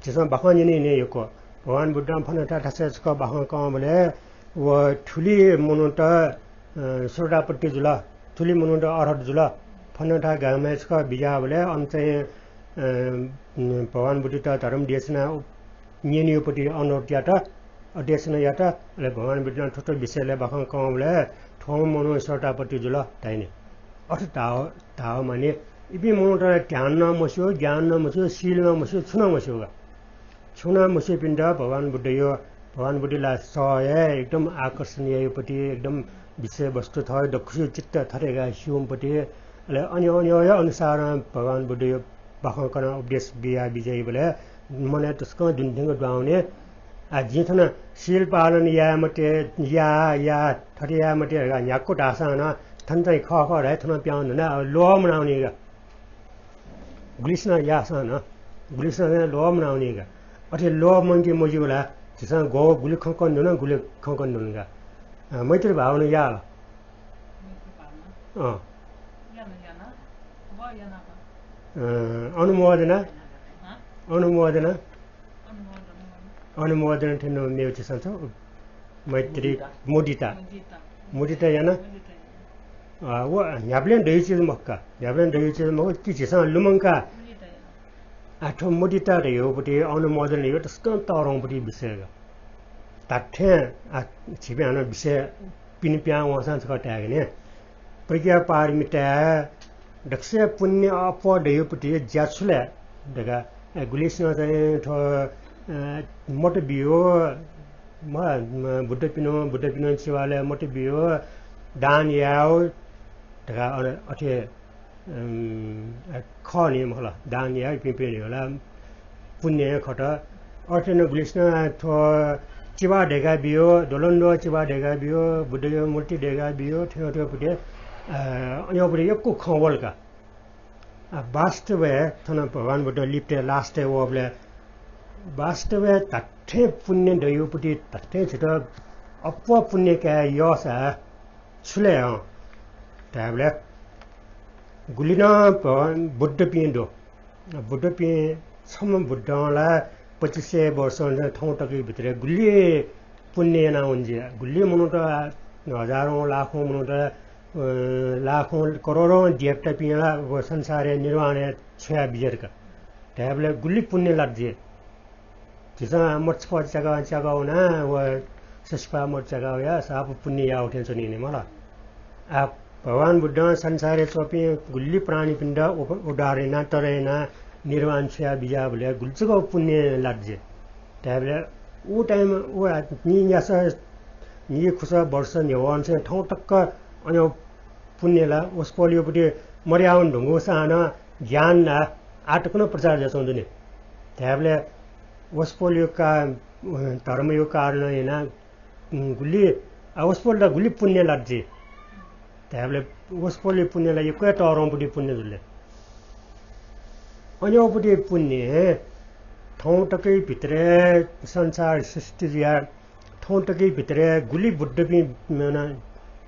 झीसं बाखं न्यने न्यने यक्व। भगवान बुद्धं फन्नथा थासय् छकः बाखं कंबलय् व थुलि मनूत, अ, स्रोतापत्ति जुल, थुलि मनूत अरहत जुल। फन्नथा गामय् छकः बिज्याःबलय् अन चाहिँ, अ, भगवान बुद्धयात धर्म देशना न्यनेगु पति अनुरोध यात, अ, देशना यात। अले भगवान बुद्धं थ्व थ्व विषयलय् बाखं कंबलय् थ्वम्ह मनू स्रोतापत्ति जुल धाइनि। अथे धाः, धाः माने इपिं मनूत ध्यान नं मस्यू, ज्ञान नं मस्यू, शील नं मस्यू, छुं नं मस्यू का। छुं नं मस्यूपिन्त भगवान बुद्धयो, भगवान बुद्ध ला सः हे एकदम आकर्षण याइगु पति, एकदम विषयवस्तु थः दक्वसिया चित्त थथे का स्यूम्ह पति। अले अन, अन, अन अनुसारं भगवान बुद्धयो बाखं कनाः उपदेश बिया बिज्याइबलय् मनय् तसकं दुने थ्यंक दुहां वनी। आ, जिं थन शील पालन याये मते, या, या, थथे याये मते धकाः न्ह्याक्व धाःसां नं थन चाहिँ खः खः धाइ, थनं पिहां वने धुन, लोभ मना वनी का। गुलिसिनं याःसां नं, गुलिसिनं यानाः लोभ मना वनी का। अथे लोभ मंके मज्यू ला, झीसं ग्व गुलि खँ कने धुन, गुलि खँ कने धुन का। अ, मैत्री भावना या ला। अँ। अ, अनुमोदना, अनुमोदना, अनुमोदन थें मेगु झीसं छु, मैत्री, मुदिता। मुदिता। मुदिता याना। मुदिता याना। अ, व न्ह्याबलें दइगु चिज मखु का। न्ह्याबलें दइगु चिज मखु कि झीसं लुमंका। मुदिता याना। आ, थ्व मुदिता धइगु पति, अनुमोदन धइगु तसकं तःधंगु पति विषय का। धात्थें, आ, झीपिं हानं विषय पिने पिहां वंसां छकः धायेगु नि। प्रज्ञा पारमिताय् दक्वसिया पुण्य अप्वः धइगु पति ज्या छु ले धकाः, ए, गुलिसिनं चाहिँ थ्व, अ, मत बियो, म, म, बुद्धपिन्त, बुद्धपिन्त चिबालय् मत बियो, दान यायो धकाः अ-, अथे, अम, खः नि मखु ला, दान यायो इपिं पिने होला, पुण्य हे खत। अथे नं गुलिसिनं थ्व चिबा दय्‌का बियो, द्वलंद्वः चिबा दय्‌का बियो, बुद्धयो मूर्ति दय्‌का बियो, थ्यंथ्यंपट्टि, अ, अयंपट्टि यक्व खँ वल का। आ, वास्तवय् थन भगवान बुद्ध लिपतय् last-य् वःबलय् वास्तवय् धात्थें पुण्य दयुपट्टि धात्थें झीत अप्वः पुण्य काये यःसा छु ले हं धायेबलय् गुलि नं भ-, बुद्धपिं दु। बुद्धपिं छम्ह बुद्धं ला पच्चिस सय वर्ष थौं तक भित्रय् गुलि पुण्य याना वंजिया। गुलि मनूत हजारौं लाखौं मनूत, अ, लाखौं करोडौं देवतापिं ला व संसारय् निर्वाणय् छ्वया बिजर का। धायेबलय् गुलि पुण्य लात जि। झीसं मत छपा च्याका, च्याका वना, व ससिपा मत च्याका वया, साप पुण्य याव थें च्वनी नि मला। आ, भगवान बुद्धं संसारय् च्वंपिं गुलि प्राणीपिन्त उप-, उद्धार याना, तर याना, निर्वाण छ्वया बिजाबलय् गुलि जक पुण्य लात जि। धायेबलय् उ time उ आ, नि न्यासः, नि खुसः वर्ष न्ह्यवंनिसें थौं तक अन पुण्य ला वसपोलयोपट्टि मर्यावन धुंगुसां नं ज्ञान ला आः तक नं प्रचार जुयाच्वंगु दु नि। धायेबलय् वसपोलयो का-, धर्मयो कारणं याना, उम्, गुलि, आ, वसपोलत गुलि पुण्य लात जि। धायेबलय् वसपोलयो पुण्य ला यक्व हे तःधंपट्टि पुण्य जुल। अन अप्वःपट्टि पुण्य थौं तक भित्रय् संसार सृष्टि जुया थौं तक भित्रय् गुलि बुद्धपिं, मने,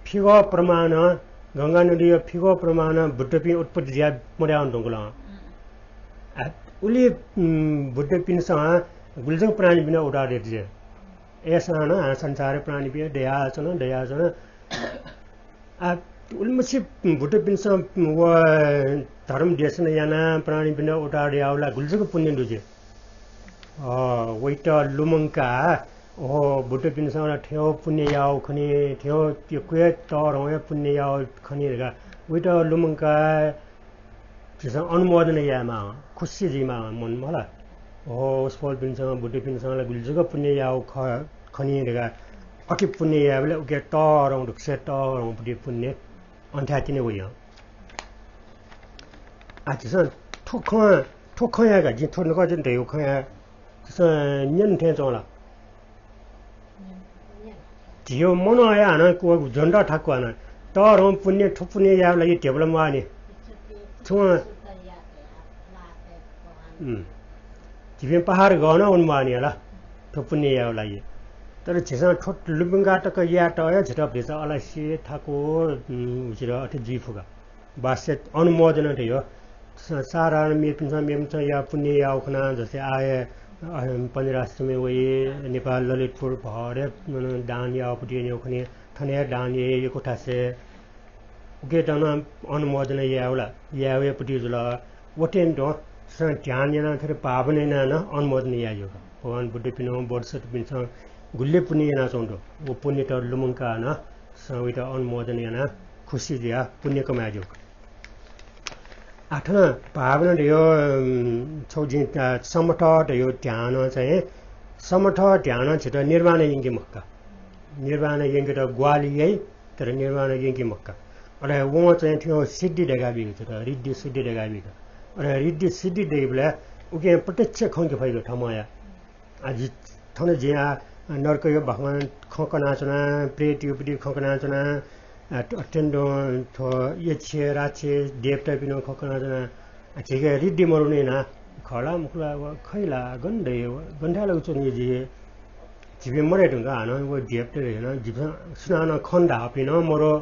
फिगः प्रमाणं, गंगा नदीया फिगः प्रमाणं बुद्धपिं उत्पत्ति जुया मर्यावन धुंकल। आ, उलि, उम्, बुद्धपिन्सं गुलि जक प्राणीपिन्त उद्धार यात जि। अय्‌सां नं आ संसारय् प्राणीपिं दयाच्वन, दयाच्वन। आ, उलिमछि बुद्धपिन्सं व धर्म देशना यानाः प्राणीपिन्त उद्धार याःगु ला गुलि जक पुण्य दु जि। अ, वइत लुमंकाः, ओहो, बुद्धपिन्सं ला थ्यंगु पुण्य याःगु खनी, थ्यंगु यक्व हे तःधंगु हे पुण्य याःगु खनी धकाः वइत लुमंकाः झीसं अनुमोदन यायेमाः, खुसी जुइमाः मन मला। ओहो, वसपोलपिन्सं, बुद्धपिन्सं ला गुलि जक पुण्य याःगु ख-, खनी धकाः अथे पुण्य यायेबलय् उके तःधंगु, धुकुसे तःधंगुपट्टि पुण्य अन थाय् तिनि वइ हं। आ, झीसं थ्व खँ, थ्व खँया का, जिं थ्व नकतिनि धयागु खँया झीसं न्यने थें च्वं ला? झीगु मनय् हानं व ज्वनेत थाकु हानं। तःधंगु पुण्य, थ्व पुण्य यायेगु लागि ध्यबा म्वाः नि। छुं, उम्, झीपिं पहाड गहनं वने म्वाः नि हला, थ्व पुण्य यायेगु लागि। तर झीसं थ्व लुमंका तक यायेत हे झीत भचा अलस्यः थाकु, उम्, झीत अथे जुइ फु का। भाष्य अनुमोदन धयो। स-, साधारण मेपिन्सं, मेपिन्सं या पुण्य याःगु खनाः जस्तै आः हे, अ, पञ्चराष्ट्रमय् वइ, नेपाल ललितपुर भर हे, अ, दान याःगुपट्टि यंगु खनी, थन हे दान याइ यक्व थासय्। उकेत नं अनुमोदन यायेगु ला, यायेगुपट्टि जुल। व थें तुं स-, ध्यान यानाः थथे भावना यानाः नं अनुमोदन याये ज्यू का। भगवान बुद्धपिन्सं, बोधिसत्वपिन्सं गुलि पुण्य यानाच्वंगु दु। व पुण्यत लुमंकाः नं स-, वइत अनुमोदन यानाः खुसी जुयाः पुण्य कमाये ज्यू का। आः थन भावना धयो, उम्, छगू जिं, अ, समथ धयो ध्यानं चाहिँ, समथ ध्यानं झीत निर्वाण यंके मखु का। निर्वाण यंकेत ग्वाहालि याइ, तर निर्वाण यंके मखु का। अले वं चाहिँ थ्यंगु सिद्धि दय्‌का बीगु झीत, रिद्धि सिद्धि दय्‌का बीगु। अले रिद्धि सिद्धि दइबलय् उकिं प्रत्यक्ष खंके फइगु थम्हया। आ, जि, थन जिं आ, नरकयो बाखं खँ कनाच्वना, प्रेतयोपट्टि खँ कनाच्वना, आ, अ-, अत्यन्तं थ्व यक्ष, राक्षस, देवतापिनिगु खँ कनाच्वना। आ, झीके रिद्धि मरुनि ना, खः ला मखु ला, व खइ ला, गन दइ, व गन थाय् लाक च्वनी जि। झीपिं मदये धुंकाः हानं व देवता धयाः नं झीपिं सुनानं खँ धाःपिं नं मरु।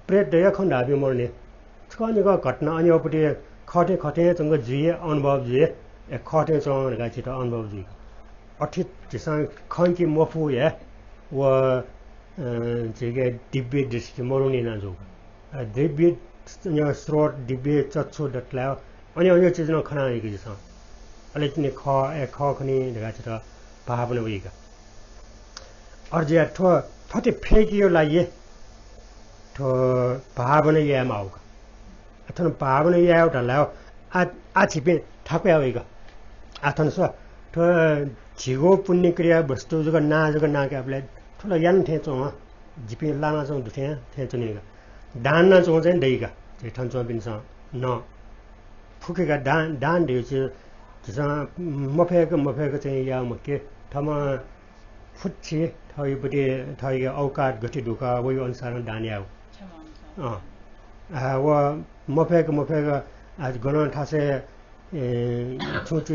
प्रेत धयाः खँ धाःपिं मरुनि। छकः निकः घटना अन अप्वःपट्टि खः थें खः थें च्वंक जुइ, अनुभव जुइ, ए, खः थें च्वं धकाः झीत अनुभव जुइ। अथे झीसं खंके मफु हे व, अ, झीके दिव्य दृष्टि मरुनि ना जू। अ, दिव्य स्रोत, दिव्य चक्षु दत ला, अन अन चिज नं खना वइगु झीसं। अले तिनि खः, ए, खः खनी धकाः झीत भावना वइगु। अथे जुयाः थ्व, थथे फय्केगु लागि थ्व भावना यायेमाःगु का। थन भावना यायेगु धाल ला, आ, आ झीपिं थाकुया वइगु। आ थन स्व, थ्व झीगु पुण्यक्रिया वस्तु जक ना जक नाकाबलय् थ्व ला याना थें च्वं, जिपिं लानाच्वंगु दु थें, थें च्वनीगु। दान यानाच्वंगु चाहिँ दइगु, झी थन च्वंपिन्सं नं। फुक्कसित दान, दान धइगु झीसं मफय्क, मफय्क चाहिँ याये मखु कि। थम्हं फुच्छि थःगुपट्टि थःगु औकात गथे दुका वइ अनुसारं दान याउ। अँ। आ, व मफय्क मफय्क, आ, गनं थासय्, ए, छुं छु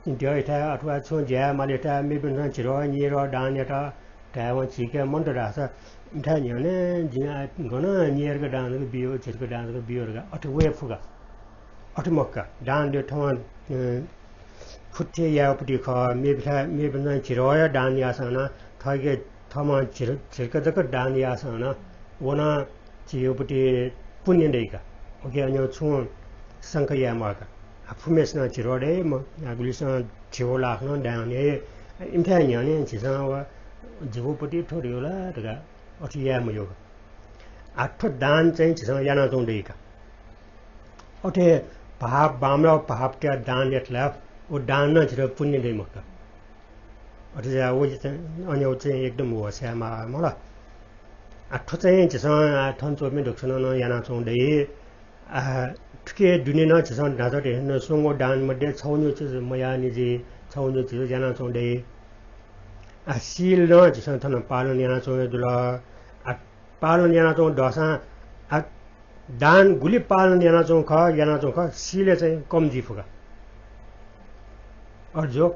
द्यः इथाय् अथवा छुं ज्या माल इथाय् मेपिन्सं झिरः न्येरः दान यात धायेवं झीके मन्त धाःसा, इथाय् न्ह्यःने जिं आ, गनं न्येरक दान जक बियो, झिरक दान जक बियो धकाः अथे वये फुका। अथे मखुका। दान द्यः थौं, अ, फुच्छि याउपट्टि खः, मेपिन्सं, मेपिन्सं झिरः हे दान याःसां नं, थःके थःम्हं झिर-, झिरक जक दान याःसां नं, व नं झीउपट्टि पुण्य दइका। उके अन्यौ छुं शंका याये म्वाका। आ, फुम्हेसिनं झिरः दइ, म, आ, गुलिसिनं झिगू लाख नं दान याइ, इमिथाय् न्ह्यःने झीसं व झिगूपट्टि थ्व दइ ला धकाः अथे याये मज्यूका। आ, थ्व दान चाहिँ झीसं यानाच्वंगु दइका। अथे भाःप बांमलाःगु भाःप तयाः दान यात ला, व दान नं झीत पुण्य दइ मखुका। अथे जुयाः व चाहिँ, अन व चाहिँ एकदम होश यायेमाः मला। आ, थ्व चाहिँ झीसं, आ, थन च्वंपिं दक्वसिनं नं यानाच्वंगु दइ। आ, थुके दुने नं झीसं न्हाचः धयाथें स्वंगू दान मध्ये छगू निगू चिज मयाःनि जुइ, छगू निगू चिज यानाच्वंगु दइ। आ, शील नं झीसं थन पालन यानाच्वंगु हे जुल। आ, पालन यानाच्वंगु दःसां, आ, दान गुलि पालन यानाच्वंगु खः, यानाच्वंगु खः, शीलय् चाहिँ कम जुइ फुका। अथे जू,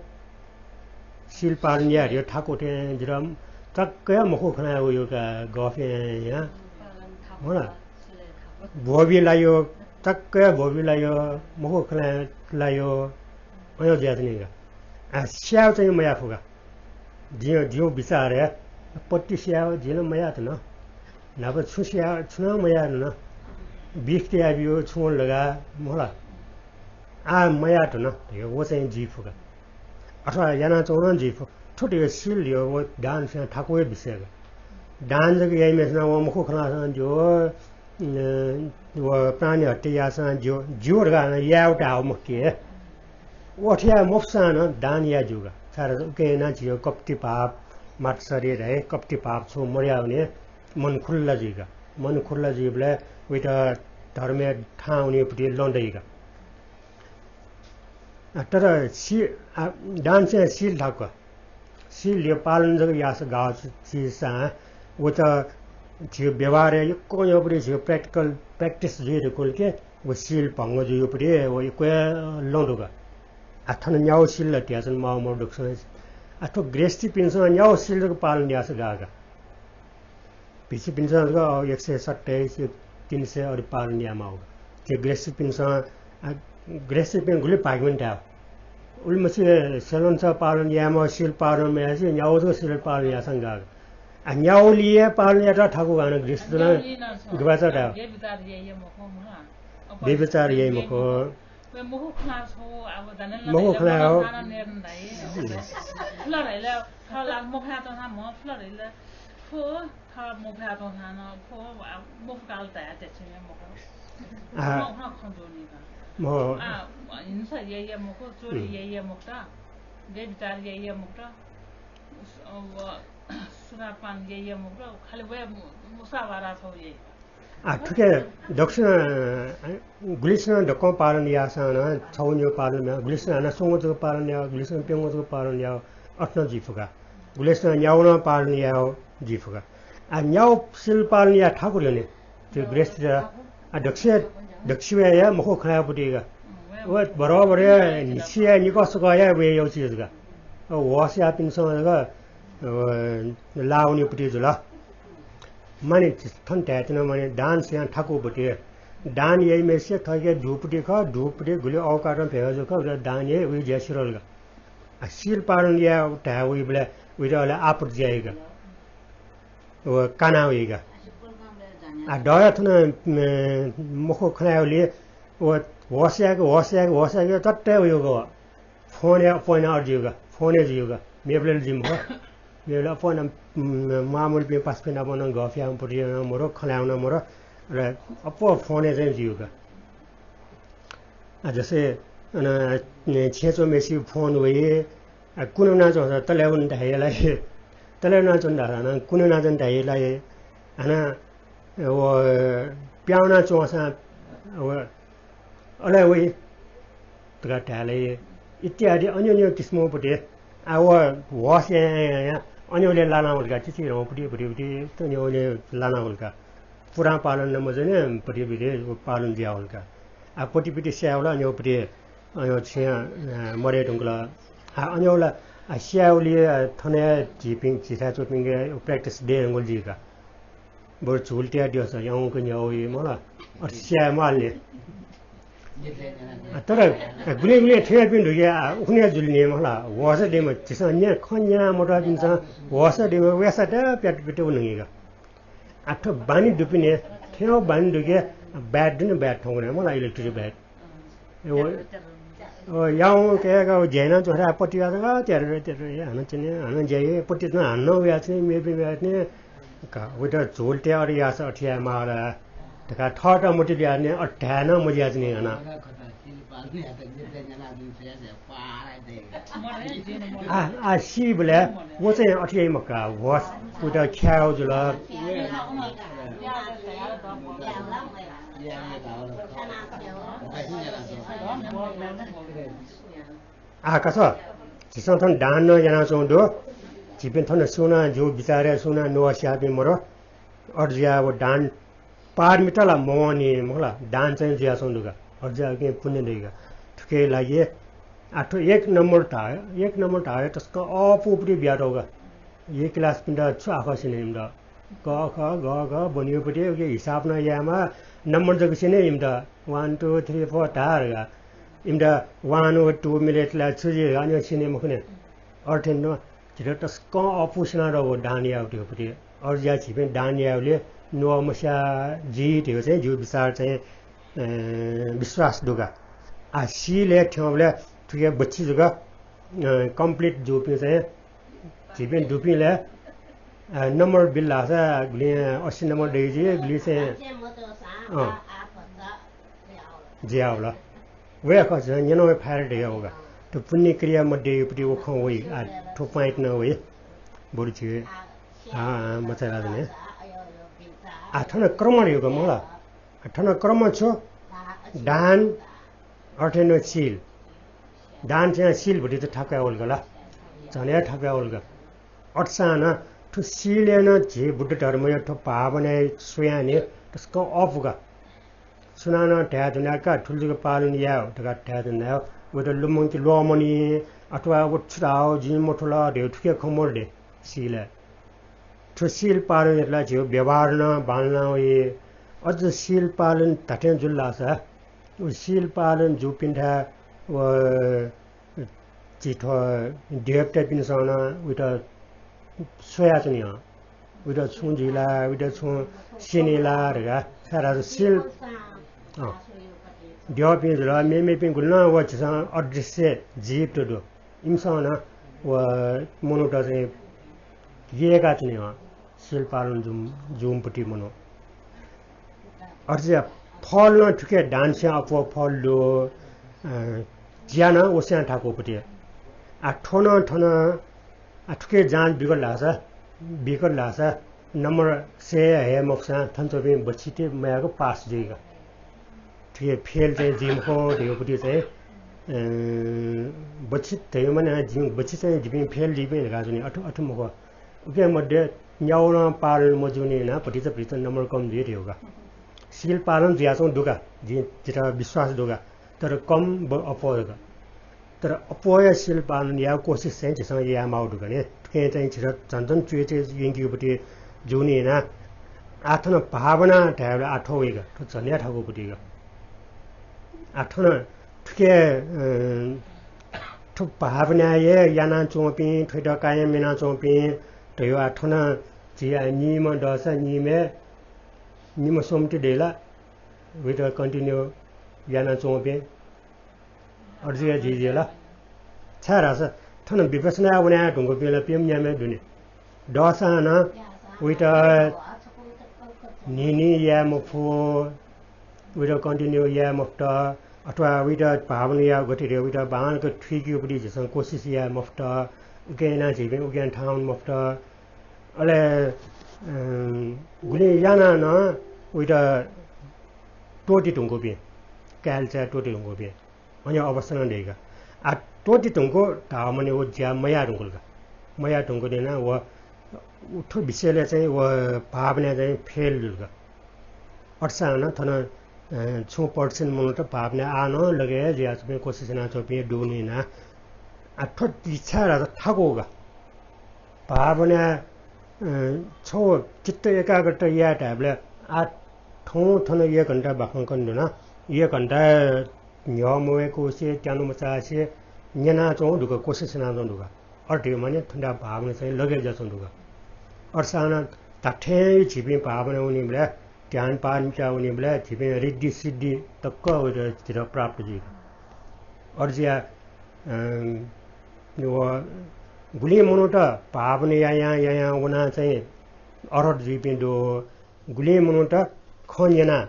शील पालन याये धयागु थाकु थें जितः तक्क हे मखु खँ ल्हाये वइगु का गफ यां यां। हो ला? ब्वःबी लाइगु, तक्क हे ब्वःबी लाइगु, मखु खँ ल्हाये लाइगु, अय् जुयाच्वनी का। आ, स्यायेगु चाहिँ मयाये फुका। जिं, जिगु बिचारय् पत्ति स्यायेगु जिं नं मयाये धुन। न्हापा छुं स्यायेगु छुं नं मयाये धुन। बिख तयाबियो छुं लगा मला। आः मयाये धुन धइगु व चाहिँ जुइ फुका। अथवा यानाच्वंगु नं जुइ फु। थ्व धइगु शील धइगु व दान स्वयां थाकु हे विषय का। दान जक याइम्हेसिनं व मखु खँ ल्हाःसां ज्यू, अ, व प्राणी हत्या याःसां ज्यू, ज्यू धकाः नं यायेगु धाःगु मखु कि। व अथे याये मफुसां नं दान याये ज्यू का। छाय्धाःसा उकिं यानाः झीगु कपटी पाप, मात्सर्य धाइ, कपटी पाप छुं मदयावने, मन खुल्ला जुइ का। मन खुल्ला जुइबलय् वइत धर्मय् थाहां वनीपट्टि लँ दइ का। आ, तर सी-, आ, दान स्वयां शील धाःगु का। शील धइगु पालन जक याःसा गाः छु-, चिजसां व त झीगु व्यवहारय् यक्व यःपट्टि झीगु practical practice जुइ धुंकल के व शील भंग जुइपट्टि व यक्व लँ दु का। आ, थन न्यागू शील ला धयाच्वने माःगु मदु दक्वसिनं। आ, थ्व गृहस्थीपिन्सं न्यागू शील जक पालन याःसा गाः का। भिक्षुपिन्सं जक एक सय सत्ताइस, तीन सय अथे पालन यायेमाःगु। थ्व गृहस्थीपिन्सं, आ, गृहस्थीपिं गुलि भाग्यमानी धायेगु। उलिमछि सेलंस पालन यायेमाः, शील पालन मयासें न्यागू जक शील पालन याःसां गाः। आ, न्यागू ली हे पालन यायेत थाकु का नं गृहस्थीत नं गुबाचा धायेगु। व्यभिचार याइ मखु। मखु खँ ल्हाये हो। थः मफयातःसां म्ह थुला धइल। थ्व, थः मफयातःसां नं थ्व, आ, मफुकाल धया त्याच्वंगु मखु। आ। मखु खँ ज्वनी का। मखु। आ, हिंसा याइ मखु, चोरी याइ मखुत, व्यभिचार याइ मखुत, उस-, व, सुरापान याइ मखुत, खालि व मु-, मुसावारा छौ याइ। आ, थुके दक्वसिनं, अ, गुलिसिनं दक्वं पालन याःसां नं छौ न्यू पालन याः, गुलिसिनं हानं स्वंगू जक पालन याः, गुलिसिनं प्यंगू जक पालन याः, अथे नं जुइ फुका। गुलिसिनं न्यागू नं पालन याः जुइ फुका। आ, न्यागू शील पालन याये थाकु रे ने। थ्व गृहस्थी, आ, दक्वसिनं, दक्वसिनं हे मखु खँ ल्हायेगु पट्टि का। व बराबर हे न्हिच्छि हे निकः सकः हे वये याउ चिज का। अ, होश याःपिन्सं जक, अ, लावनीपट्टि जुल। माने थन धायेत्यना माने दान स्वयां थाकु पट्टि। दान याइम्हेसित थःके दुपट्टि खः, दुपट्टि गुलि औकातं भेगा जू का, उलि दान याइ, उलि ज्या सिधल का। आ, शील पालन याये धाये वइबलय् उइत अले आपत जुइ का। व काना वइ का। आ, दया थन, म, मखु खँ ल्हायेबलय् व होश यायेक, होश यायेक, होश यायेक तत्तय् वइ का। फोनय् अप्वः यानाः अथे जुइ का, फोनय् जुइ का, मेबलय् जुइ मखु। मेबलय् अप्वः यानाः, उम्, मामूलिपिं पासापिं नाप नं गफ यायेगु पट्टि नं मरु, खँ ल्हायेगु नं मरु, अले अप्वः फोनय् चाहिँ जुइ का। आ, जस्तै, अन, छेँय् च्वंम्हेसिगु फोन वइ, आ, कुने वनाच्वंसा तले वन धाइ ला हे, तले वनाच्वन धाःसा नं कुने वनाच्वन धाइ ला हे, हानं व प्याः वनाच्वंसां व अले वइ धकाः धाये ला हे इत्यादि अन्य अन्य किसिमं पट्टि। आ, व होश यां यां यां यां अन्योले लाना वल का, चिचिरं पुटी पुटी पुटी त अन्योले लाना वल का। पुरां पालन न मजूनि, पुटी पुटी पालन जुया वल का। आ, पुटी पुटी स्याये वल, अन्यो पुटी, अन्यो छिं, अ, मरे धुंकल। आ, अन्योला, आ, स्याये वली, अ, थन हे झीपिं, झीथाय् च्वंपिंके practice दये धुंकल जुइ का। बरु झुल तया द्यःसा याउँक न्ह्याउ हे मला। अथे स्याये माल नि। आ, तर गुलिं गुलिं थ्यंपिं धुके, आ, उखुन्हु जुल नि मला। वःसा दइमा, झीसं न्या, खँ न्यना मतःपिन्सं वःसा दइमा, वयासा त प्याट प्याट उनंगि का। आ, थ्व बानी दुपिं नि, थ्यंगु बानी दुके bat दु नि, bat थौंकन्हय् मला, electric bat। ए, व, व याउँक हे का, व ज्या याना च्वंसा पति यात का, त्यार, त्यार, ए, हानं च्वने, हानं ज्या हे, पति च्वने, हानं वया च्वने, मेपिं वया च्वने, का, वइत झोल तया अथे याःसा अथे याये माः ला धकाः थःत मतिइ ल्हुयाच्वने, अथे धाये नं मज्याच्वने हानं। आ, आ, सीबलय् व चाहिँ अथे याइ मखु का, होस, वइत ख्याः जुल। आः का छ, झीसं थन दान नं यानाच्वंगु दु। झीपिं थन सुनां जिगु बिचारय् सुनां नुगः स्याःपिं मदु। अथे जुयाः व दान पारमिता ला मवंनि मखु ला, दान चाहिँ जुयाच्वंगु दु का। अथे जुयाः उकिं पुण्य दइ का। थुकिया लागि आः थ्व एक नम्बर धाः, एक नम्बर धाःया तसकं अःपुपट्टि बियातःगु का। एक class पिन्त छु आखः स्यने इमित। क, ख, ग, घ, ब्वनीपट्टि उके हिसाब नं यायेमाः, नम्बर जक स्यने इमित। One, two, three, four धाः धकाः। इमित one व two मिले ला छु जुइ धकाः नं स्यने मखु नि। अथे नं झीत तसकं अःपु स्यनातःगु दान यायेगु धइगुपट्टि। अथे जुयाः झीपिं दान यायेबलय् नुगः मस्याः जुइ धइगु चाहिँ जिगु बिचार चाहिँ, अ, विश्वास दु का। आः सीलय् थ्यंबलय् थुके बच्छि जक, अ, complete जूपिं चाहिँ झीपिं दुपिं लय्, अ, नम्बर बिल धाःसा गुलिं अस्सी नम्बर दइ जुइ, गुलिं चाहिँ, अँ, जुयावल। वया खः झीसं न्यनावये फय् धयागु का। थ्व पुण्य क्रिया मध्ये पट्टि व खँ वइ, आ, थ्व point नं वइ। बरु झी, आ, आ, मचाइ लाजु ने। आ, थन क्रम धयागु का मला। आ, थन क्रम छु? दान, अथे नं शील। दान चाहिँ शील भुति त थाकुया वल का ला। झन हे थाकुया वल का। अथेसां नं थ्व शीलय् नं झी बुद्ध धर्मया थ्व भावनाय् स्वयां नि तसकं अःपु का। सुनानं धाये धुनाः का थुलि जक पालन याये धकाः धाये धुनाः वयात लुमंके ल्वःमनी अथवा व छु धाः जिं मथुल धयागु थुके खँ मदु दे शीलय्। थ्व शील पालन यात ला झीगु व्यवहार नं बांलाना वइ। अझ शील पालन धात्थें जुल धाःसा व शील पालन जूपिन्थाय् व झी थ्व देवतापिन्सं नं वइत स्वयाच्वनी हं। वइत छुं जुइ ला, वइत छुं स्यनी ला धकाः। छाय्धाःसा शील, अँ, द्यःपिं जुल, मेमेपिं गुलि नं व झीसं अदृश्य जीवत दु। इमिसं नं व मनूत चाहिँ यय्काच्वनी हं। शील पालन जूम-, जूम्हपट्टि मनू। अथे जुयाः फल नं थुके दान स्वयां अप्वः फल दु, अ, ज्या नं व स्वयां थाकूपट्टि। आ, थ्व नं थन, आ, थुके जाँच बिकल धाःसा, बिकल धाःसा नम्बर सय हे मफुसां थन च्वंपिं बच्छि ति मयाक पास जुइ का। थुके fail चाहिँ जुइ मखु धयागुपट्टि चाहिँ, अ, बच्छि धयागु माने जिं बच्छि चाहिँ जिपिं fail जुइपिं धकाः जुनि, अथे, अथे मखु। उके मध्ये न्याउ नं पालन मजूनि यानाः भतिचा भतिचा नम्बर कम जुइ धयागु का। शील पालन जुयाच्वंगु दु का, जिं, जितः विश्वास दु का, तर कम व अप्वः जक। तर अप्वःया शील पालन यायेगु कोसिस चाहिँ झीसं यायेमाःगु दु का नि। थुकिं चाहिँ झीत झन झन च्वय् च्वय् यंकीगुपट्टि जूनि यानाः आः थन भावना धायेबलय् आः थ्व वइ का, थ्व झन हे थाकूपट्टि का। आः थन थुके, अँ, थ्व भावनाय् यानाच्वंपिं, थ्वयात कायम यानाच्वंपिं धयागु आः थन झी आः निम्ह दःसा निम्हय् निम्ह स्वम्हति दइ ला, वइत continue यानाच्वंपिं। अथे जुयाः जुइ जुइ ला। छाय्धाःसा थन विपश्यनाय् वने धुंकूपिं ला प्यम्ह न्याम्ह हे दु नि। दःसां नं वइत न्हिं न्हिं याये मफु, वइत continue याये मफुत, अथवा वइत भावना याये गथे रे वइत बांलाक थुइकेगुपट्टि झीसं कोसिस याये मफुत, उके यानाः झीपिं उके यानाः थाहां वने मफुत। अले, अँ, गुलि यानाः नं वइत त्वःते धुंकूपिं, काय् लिचाय् त्वःते धुंकूपिं, अन अवस्था नं दइ का। आः त्वःते धुंकू धाःम्ह नि व ज्या मयाये धुंकल का। मयाये धुंकूनि यानाः व उथो विषयले चाहिँ व भावना चाहिँ फेल जुल का। अथेसां नं थन, अ, छुं पर्सेन्ट मनूत भावना आः नं लगे जुयाच्वंपिं कोसिस यानाच्वंपिं दुगुलिं ना। आ, थ्व तिछाय् धाःसा थाकु का। भावना, अ, छौ चित्त एकाग्रता याये धायेबलय् आ थौं थन एक घण्टा बाखं कन दुना। एक घण्टा न्ह्यः मवय्‌कुसे, त्यानु मचासे न्यनाच्वं दुका, कोसिस यानाच्वं दुका। अथे माने थुन्दा भावना चाहिँ लगे जुयाच्वं दुका। अथेसां नं धात्थें झीपिं भावना वनीबलय्, ध्यान पारमिता वनीबलय् झीपिं ऋद्धि सिद्धि तक व झीत प्राप्त जुइ। अथे जुया, अं, व गुलिं मनूत भावना यायां यायां वनाः चाहिँ अरहत जुइपिं दु। गुलिं मनूत खँ न्यनाः,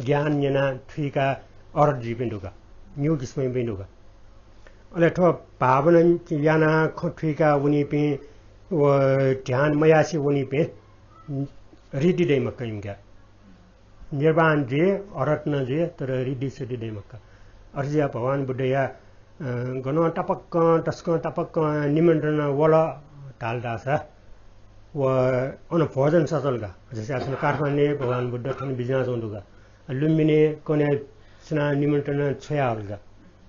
ज्ञान न्यनाः थुइकाः अरहत जुइपिं दु का, निगू किसिमपिं दु का। अले थ्व भावना यानाः खँ थुइकाः वनीपिं व ध्यान मयासे वनीपिं ऋद्धि दइ मखु का इमिके। निर्वाण जुइ, अरहत नं जुइ, तर ऋद्धि सिद्धि दइ मखु का। अथे जुया भगवान बुद्धया, अ, गनं तापाक्कं, तसकं तापाक्कं निमन्त्रणा वल धाल धाःसा व अन भोजन सचल का। जस्तै थन काठमाडौंय् भगवान बुद्ध थन बिज्यानाच्वं दु का। लुम्बिनी कन्हय् सुनां निमन्त्रणा छ्वयाहल का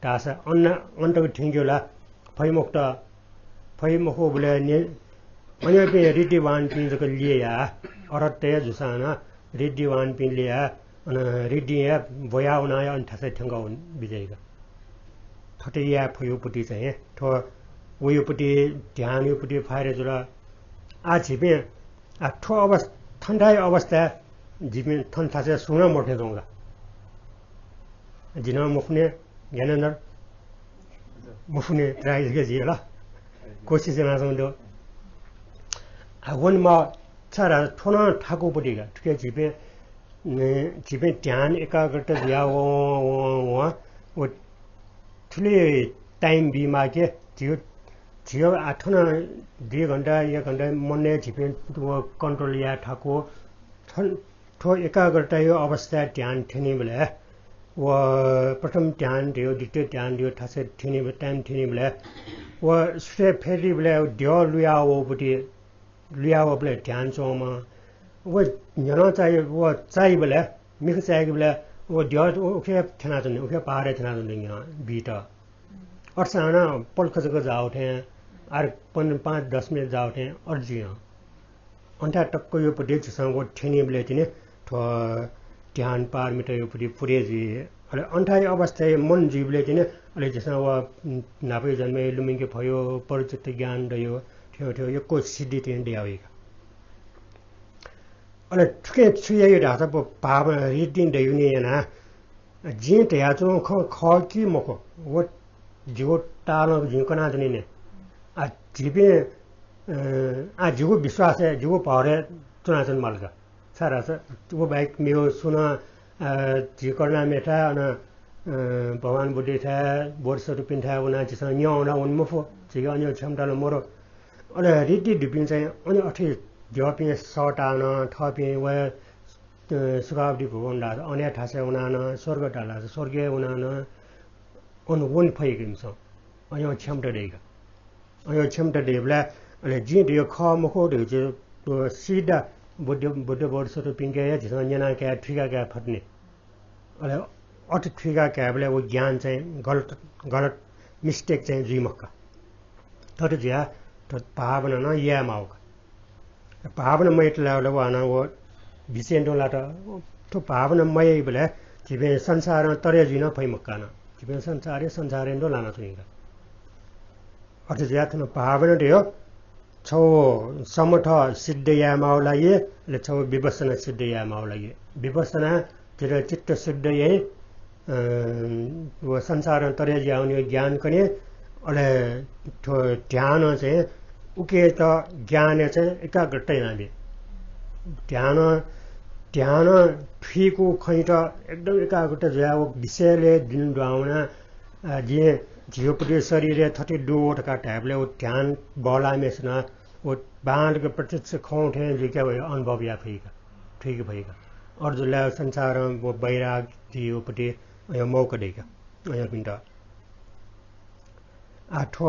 धाःसा अन, अन तक थ्यंकेगु ला फइ मखुत। फइ मखुबलय् ने-, अन्यपिं ऋद्धिवानपिं जक लिया, अरहततय् जूसां नं ऋद्धिवानपिं लिया, अन ऋद्धिं हे ब्वया वनाः अन थासय् थ्यंका वने बिज्याइ का। थथे याये फयोपति चाहिँ थ्व वयोपति, ध्यानयोपति फाइदा जुल। आ झीपिं, आ थ्व अवस्थ-, थन्थाय् अवस्थाय् झीपिं थन थासय् सुं नं मथ्यंच्वं का। जि नं मफुने, ज्ञानेन्द्र मफुने, try जक जुइ ला। कोसिस यानाच्वंगु दु। आ, वने माः, छाय् धाःसा थ्व नं थाकुपति का। थुके झीपिं, अ, झीपिं ध्यान एकाग्रता जुया वं, वं, वं, व थुलि time बी माः के, झीगु, झीगु आ थन दुई घण्टा, एक घण्टा मनय् झीपिं व control याये थाकु। थन थ्व एकाग्रताया अवस्थाय् ध्यान थ्यनीबलय् व प्रथम ध्यान धयो, द्वितीय ध्यान धयो थासय् थ्यनीबलय्, time थ्यनीबलय् व सुथय् फेरीबलय् द्यः लुया वःपति, लुया वःबलय् ध्यान च्वंम्ह। व न्ह्यलं चाइ, व चाइबलय्, मिखा चाइबलय् व द्यः उखे थ्यनाच्वनी, उखे पहाडय् थ्यनाच्वनी न्ह्यलं बीत। अथेसां नं पलख जक जाःगु थें, आर पन्ध्र, पाँच दस मिनेट जाःगु थें अथे जुइ हं। अन थाय् तक्क योपति झीसं व थ्यनीबलय् तिनि थ्व ध्यान पारमिता योपति पुरे जुइ। अले अन थाय् अवस्थाय् मन जुइबलय् तिनि अले झीसं व न्हापाया जन्मय् लुमंके फयो, परिचित ज्ञान दयो, थ्यंगु थ्यंगु यक्व सिद्धि तिनि दया वइ का। अले थुकिं छु याइ धाःसा व भावना ऋद्धिं दयेगुलिं यानाः जिं धयाच्वंगु खँ खः कि मखु, व जिगु तालं जिं कनाच्वनी ने। आ, झीपिं, अ, आ, जिगु विश्वासय्, जिगु भरय् च्वनाच्वने माल का। छाय् धाःसा व बाहेक मेगु सुं नं, अ, झी करुणामयथाय्, अन, अ, भगवान बुद्धयाथाय्, बोधिसत्वपिन्थाय् वनाः झीसं न्यं वनाः वने मफु। झीके अन क्षमता नं मदु। अले ऋद्धि दुपिं चाहिँ अन अथे द्यःपिं सःताः नं थःपिं व अ, सुखावती भुवन धाःसा अन हे थासय् वनाः नं, स्वर्ग धाःसा स्वर्गय् वनाः नं अन वने फइ का इमिसं। अय् क्षमता दइ का। अय् क्षमता दइबलय् अले जिं धयो खः मखु धयो चाहिँ, अ, सिधा बुद्ध, बुद्ध बोधिसत्वपिन्के हे झीसं न्यना काये, थुइका काये फत नि। अले अथे थुइका कायेबलय् व ज्ञान चाहिँ गलत, गलत mistake चाहिँ जुइ मखु का। थथे जुयाः थ्व भावना नं याये माःगु का। भावना मयात लायेबलय् व हानं व बिचय् तुं लात। थ्व भावना मयाइबलय् झीपिं संसारं तरे जुइ नं फइ मखु का हानं। झीपिं संसारय्, संसारय् तुं लानाच्वनी का। अथे जुयाः थन भावना धयो छौ समथ सिद्ध याये माःगु लागि, अले छौ विपश्यना सिद्ध याये माःगु लागि। विपश्यना झीत चित्त शुद्ध याइ, अ, व संसारं तरे जुयावनीगु ज्ञान कने, अले थ्व ध्यानं चाहिँ उकेत ज्ञानय् चाहिँ एकाग्रता यानाबी। ध्यान, ध्यानं थुइकूगु खँयात एकदम एकाग्रता जुयाः व विषयलय् दुने दुहां वनाः, अ, जिं झीगु पति शरीरय् थथे दु धकाः धायेबलय् व ध्यान बहलाःम्हेसिनं व बांलाक प्रत्यक्ष खं थें जुइकाः व अनुभव याये फइ का, थुइके फइ का। अथे जुल धाःसा संसारं व वैराग्य जुइगु पति अय् मौका दइ का, अय्‌पिन्त। आ थ्व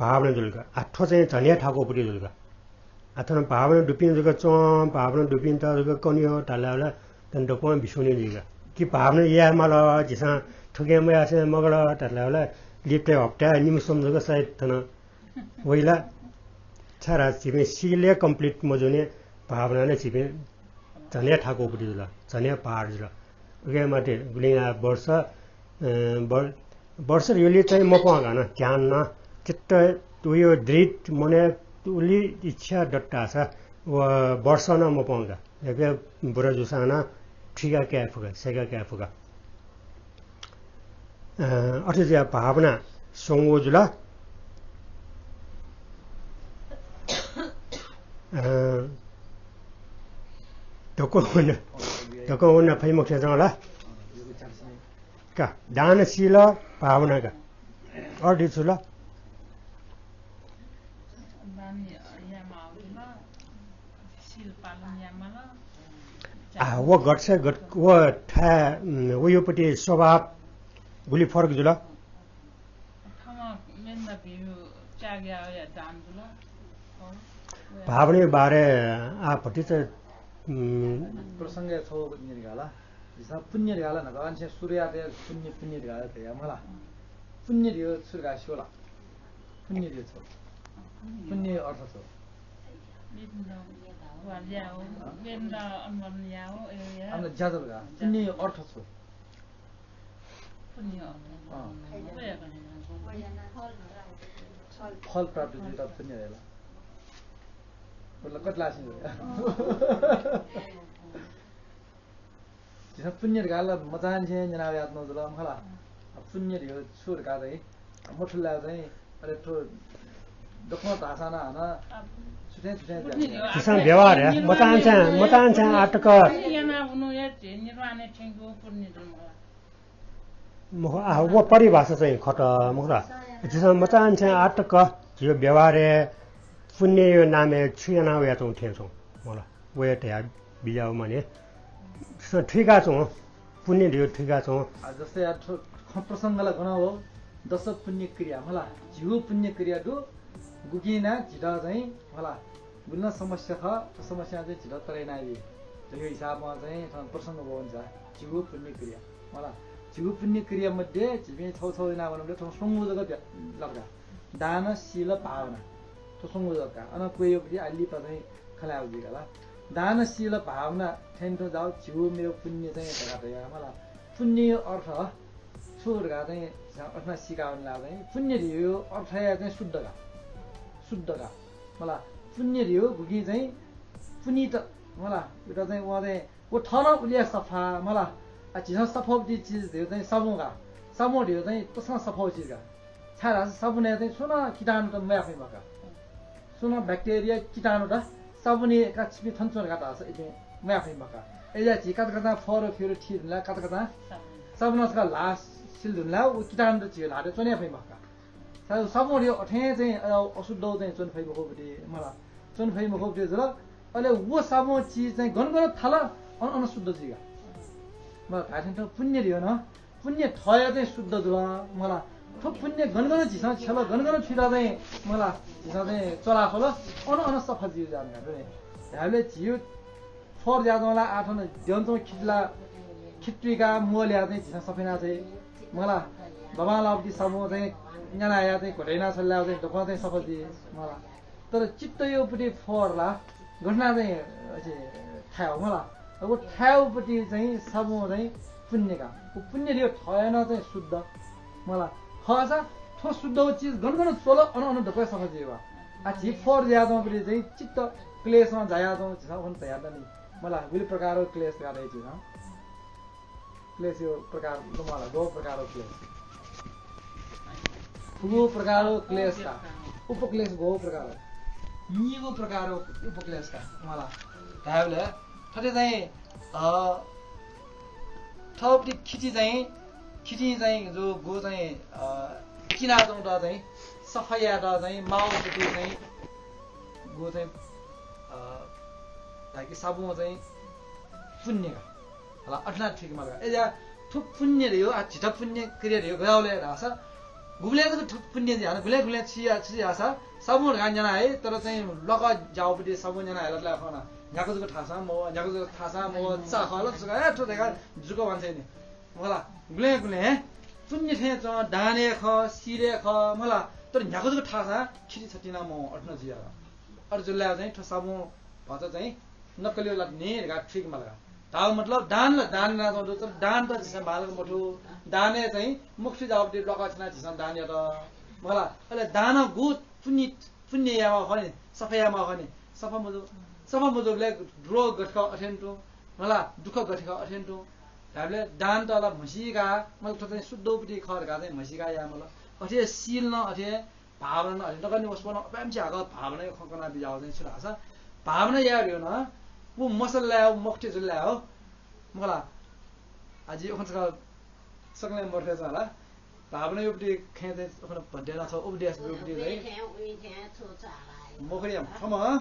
भावना जुल का। आ थ्व चाहिँ झन हे थाकुपति जुल का। आ, थन भावना दुपिं जक च्वं, भावना दुपिन्त जक कन्यो धालावला, थन दक्वं बिस्युं जुइगा। कि भावना याये माल, झीसं थुके मयासें मगल धालावला, लिपतय् हप्ताय् निम्ह स्वम्ह जक सायद थन वइला। छाय् धाःसा झीपिं seal complete मजूनि, भावना नं झीपिं झन हे थाकुगु जुल, झन हे पार जुल। उकिया मते गुलिं आ वर्ष, अ, वर-, वर्ष युलि चाहिँ मप्वंगा न, ध्यान न, चित्त उयो दृढ मनय् उलि इच्छा दत्तासा व वर्ष नं मप्वंगा। यक्व बुरा जूसां नं थुइका काये फुगा, सय्का काये फुगा। अ, अथे जुयाः भावना स्वंगू जुल। अ, धक्वं वन, धक्वं वन फइ मखुत च्वं ला। का, दान, शील, भावना का। अथे छु ल? आ, व गट्स, गट, व थाय्, उम्, वयोपति स्वभाव गुलि फरक जुल। भावना बारे आ भतिचा, उम्, प्रसंग छौ निर्गाला। झीसं पुण्य धकाः ला न्हापांनिसें सुरु याःगु पुण्य, पुण्य धकाः ला धया मला। पुण्य धइगु छु धकाः स्यू ला? पुण्य धइगु छु? पुण्य अर्थ छु? आम्न ज्याजल का। पुण्य अर्थ छु? अँ। फल प्राप्त जुइत पुण्य धइगु ला। मतलब कति लासिं झीसं पुण्य धकाः ला मचांनिसें न्यना वयाच्वनागु जुल, मखु ला? पुण्य धइगु छु धकाः चाहिँ मथुल ला चाहिँ, अले थ्व दक्वं धाःसां नं हानं छुथें छुथें जुयाच्वन। झीसं व्यवहार हे मचांनिसें, मचांनिसें आःतक। पुण्य यानाः हुनु हे झी निर्वाणय् थ्यंकेगु पुण्य जुल, मखु ला? मखु, आ, व परिभाषा चाहिँ खत, मखु ला? झीसं मचांनिसें आःतक झीगु व्यवहारय् पुण्यया नामय् छु याना वयाच्वं थें च्वं, मखु ला? व हे धया बिज्याःगु माने। झीसं थुइकाच्वं, पुण्य धइगु थुइकाच्वं। आ, जस्तै आ, थ्व खँ प्रसंग ला गन हो, दश पुण्य क्रिया, मखु ला? झिगू पुण्य क्रिया दु, गुकिं नं झीत चाहिँ, मखु ला? गुलिं समस्या खः, थ्व समस्यां चाहिँ झीत तरे यानाबी। झीगु हिसाबं चाहिँ थन प्रसंग वःगु चा, झिगू पुण्य क्रिया, मखु ला? झिगू पुण्य क्रिया मध्ये झीपिं छौ छौ याना वनाबलय् थौं स्वंगू जक ब्या-, लगा। दान, शील, भावना। थ्व स्वंगू जक का। अन क्वय्‌पति आः लिपा चाहिँ खँ ल्हायेगु जुइका ला। दान, शील, भावना थें तुं जाःगु झिगू मेगु पुण्य चाहिँ धका धया, मखु ला? पुण्यया अर्थ छु धका चाहिँ झीसं अथें सीका वने ला चाहिँ पुण्य धइगु अर्थया चाहिँ शुद्ध का। शुद्ध का। मखु ला? पुण्य धइगु गुकिं चाहिँ पुनीत, मखु ला? उत चाहिँ वं चाहिँ व थः नं उलि हे सफा, मखु ला? आ, झीसं सफा वःगु चिज धइगु चाहिँ साबुन का। साबुन धइगु चाहिँ तसकं सफा वःगु चिज का। छाय् धाःसा साबुनय् चाहिँ सुं नं किटाणुत मयाः फइ मखु का। सुं नं bacteria किटाणुत साबुनय् का छिपिं थन च्वं धकाः धाःसा इपिं मयाः फइ मखु का। अय्‌जुयाः झी काचाकाचां फर फिर थी धुन ला काचाकाचां साबुन छकः ल्हाः सिल धुन ला व किटाणुत झीगु ल्हातय् च्वने फइ मखु का। साबुन धइगु अथें चाहिँ, अ, अशुद्ध चाहिँ च्वने फइ मखुपति, मखु ला? च्वने फइ मखुपति जुल। अले व साबुन चिज चाहिँ गन गन थाल, अन अन शुद्ध जुइ का। मखु ला? धाये थें थ्व पुण्य धइगु नं, पुण्य थःया चाहिँ शुद्ध जुल, मखु ला? थ्व पुण्य गन गन झीसं छ्यल, गन गन थुइत चाहिँ, मखु ला? झीसं चाहिँ चला खल, अन अन सफा जुइ जान का। धायेबलय् झीगु फर ज्याजं ला आः थन द्यंच्वं खिति ला खिति तुइकाः मोल याः चाहिँ झीसं सफा याना चाहिँ, मखु ला? बाबांलाःपति साबुन चाहिँ न्याना हया चाहिँ घोटय् याना छ्वल ला चाहिँ दक्वं चाहिँ सफा जुइ, मखु ला? तर चित्तयापति फर ला गन याना चाहिँ अथे थायेगु, मखु ला? व थायेगुपति चाहिँ साबुन चाहिँ पुण्य का। व पुण्य धइगु थःया नं चाहिँ शुद्ध, मखु ला? खःसा थ्व शुद्धगु चिज गन गन च्वल, अन अन दक्वं सफा जुइ का। आ, झी फर ज्याजंपति चाहिँ चित्त क्लेशं जायाच्वं, झीसं अन धया दनि। मखु ला? गुलि प्रकारगु क्लेश धकाः धया झीसं। क्लेशया प्रकार लुमला, गव प्रकारगु क्लेश। फुगू प्रकारगु क्लेश का। उपक्लेश गव प्रकार? निगू प्रकारगु उपक्लेश का, मखु ला? धायेबलय् थथे चाहिँ, अ, थःपति खिति चाहिँ, खितिं चाहिँ जो गु चाहिँ, अ, किनाच्वंगुत चाहिँ सफा यायेत चाहिँ माःगुपति चाहिँ गु चाहिँ, अ, धाय्‌कि साबुन चाहिँ पुण्य का। हला, अथे याना थुइके माल का। अय्‌जुयाः थ्व पुण्य धइगु, आ, झीत पुण्य क्रिया धइगु गज्याःगु ले धाःसा, गुबलें जक थ्व पुण्य जुइ हानं, गुलें गुलें छु याः, छु याःसा साबुं धकाः न्यना है, तर चाहिँ ल्वाकः ज्याःगुपट्टि साबुं न्यना है ला, खना। न्ह्याक्व जक थाःसां मवः, न्ह्याक्व जक थाःसां मवः, चा खः ला, चा खः, ए, थ्व धकाः जुक वांछ्वइ नि। मला, गुलें गुलें पुण्य थें च्वं, दानय् खः, शीलय् खः, मला, तर न्ह्याक्व जक थाःसां खिति छतिं नं मवः, अथे नं जुइ याः। अथे जुल ला चाहिँ थ्व साबुं भचा चाहिँ नक्कली ला नि धकाः थुइके माल का। धाःगु मतलब दान ला दान यानाच्वंगु दु, तर दान त झीसं बांलाक मथू। दानय् चाहिँ मुक्ति जाःगुपट्टि ल्वाकः छ्यनाः झीसं दान यात। मला, अले दानं गु पुण्य, पुण्य यायेमाःगु खः नि, सफा यायेमाःगु खः नि, सफा मजू, सफा मजूबलय् रोग गथे खः अथे नं तुं, मला, दुःख गथे खः अथे नं तुं। धायेबलय् दान त ला म्हसीका, मला, थ्व चाहिँ शुद्धपट्टि खः धकाः चाहिँ म्हसीका याये माल। अथे शील नं अथे, भावना नं अथे, नकतिनि वसपोलं अपाय्‌म्हसिया हाकः भावनाया खँ कना बिज्याःगु चाहिँ छु धाःसा, भावना याये धइगु नं व मसलय्, व मखुथें जुल ला हो। मला, आः जि उखुन्हु छकः सकलें मरुथें च्वं ला। भावना याःगुपट्टि खँय् चाहिँ उखुन्हु भन्ते याना छगू उपदेश ब्यूगुपट्टि चाहिँ। मखु या, थम्हं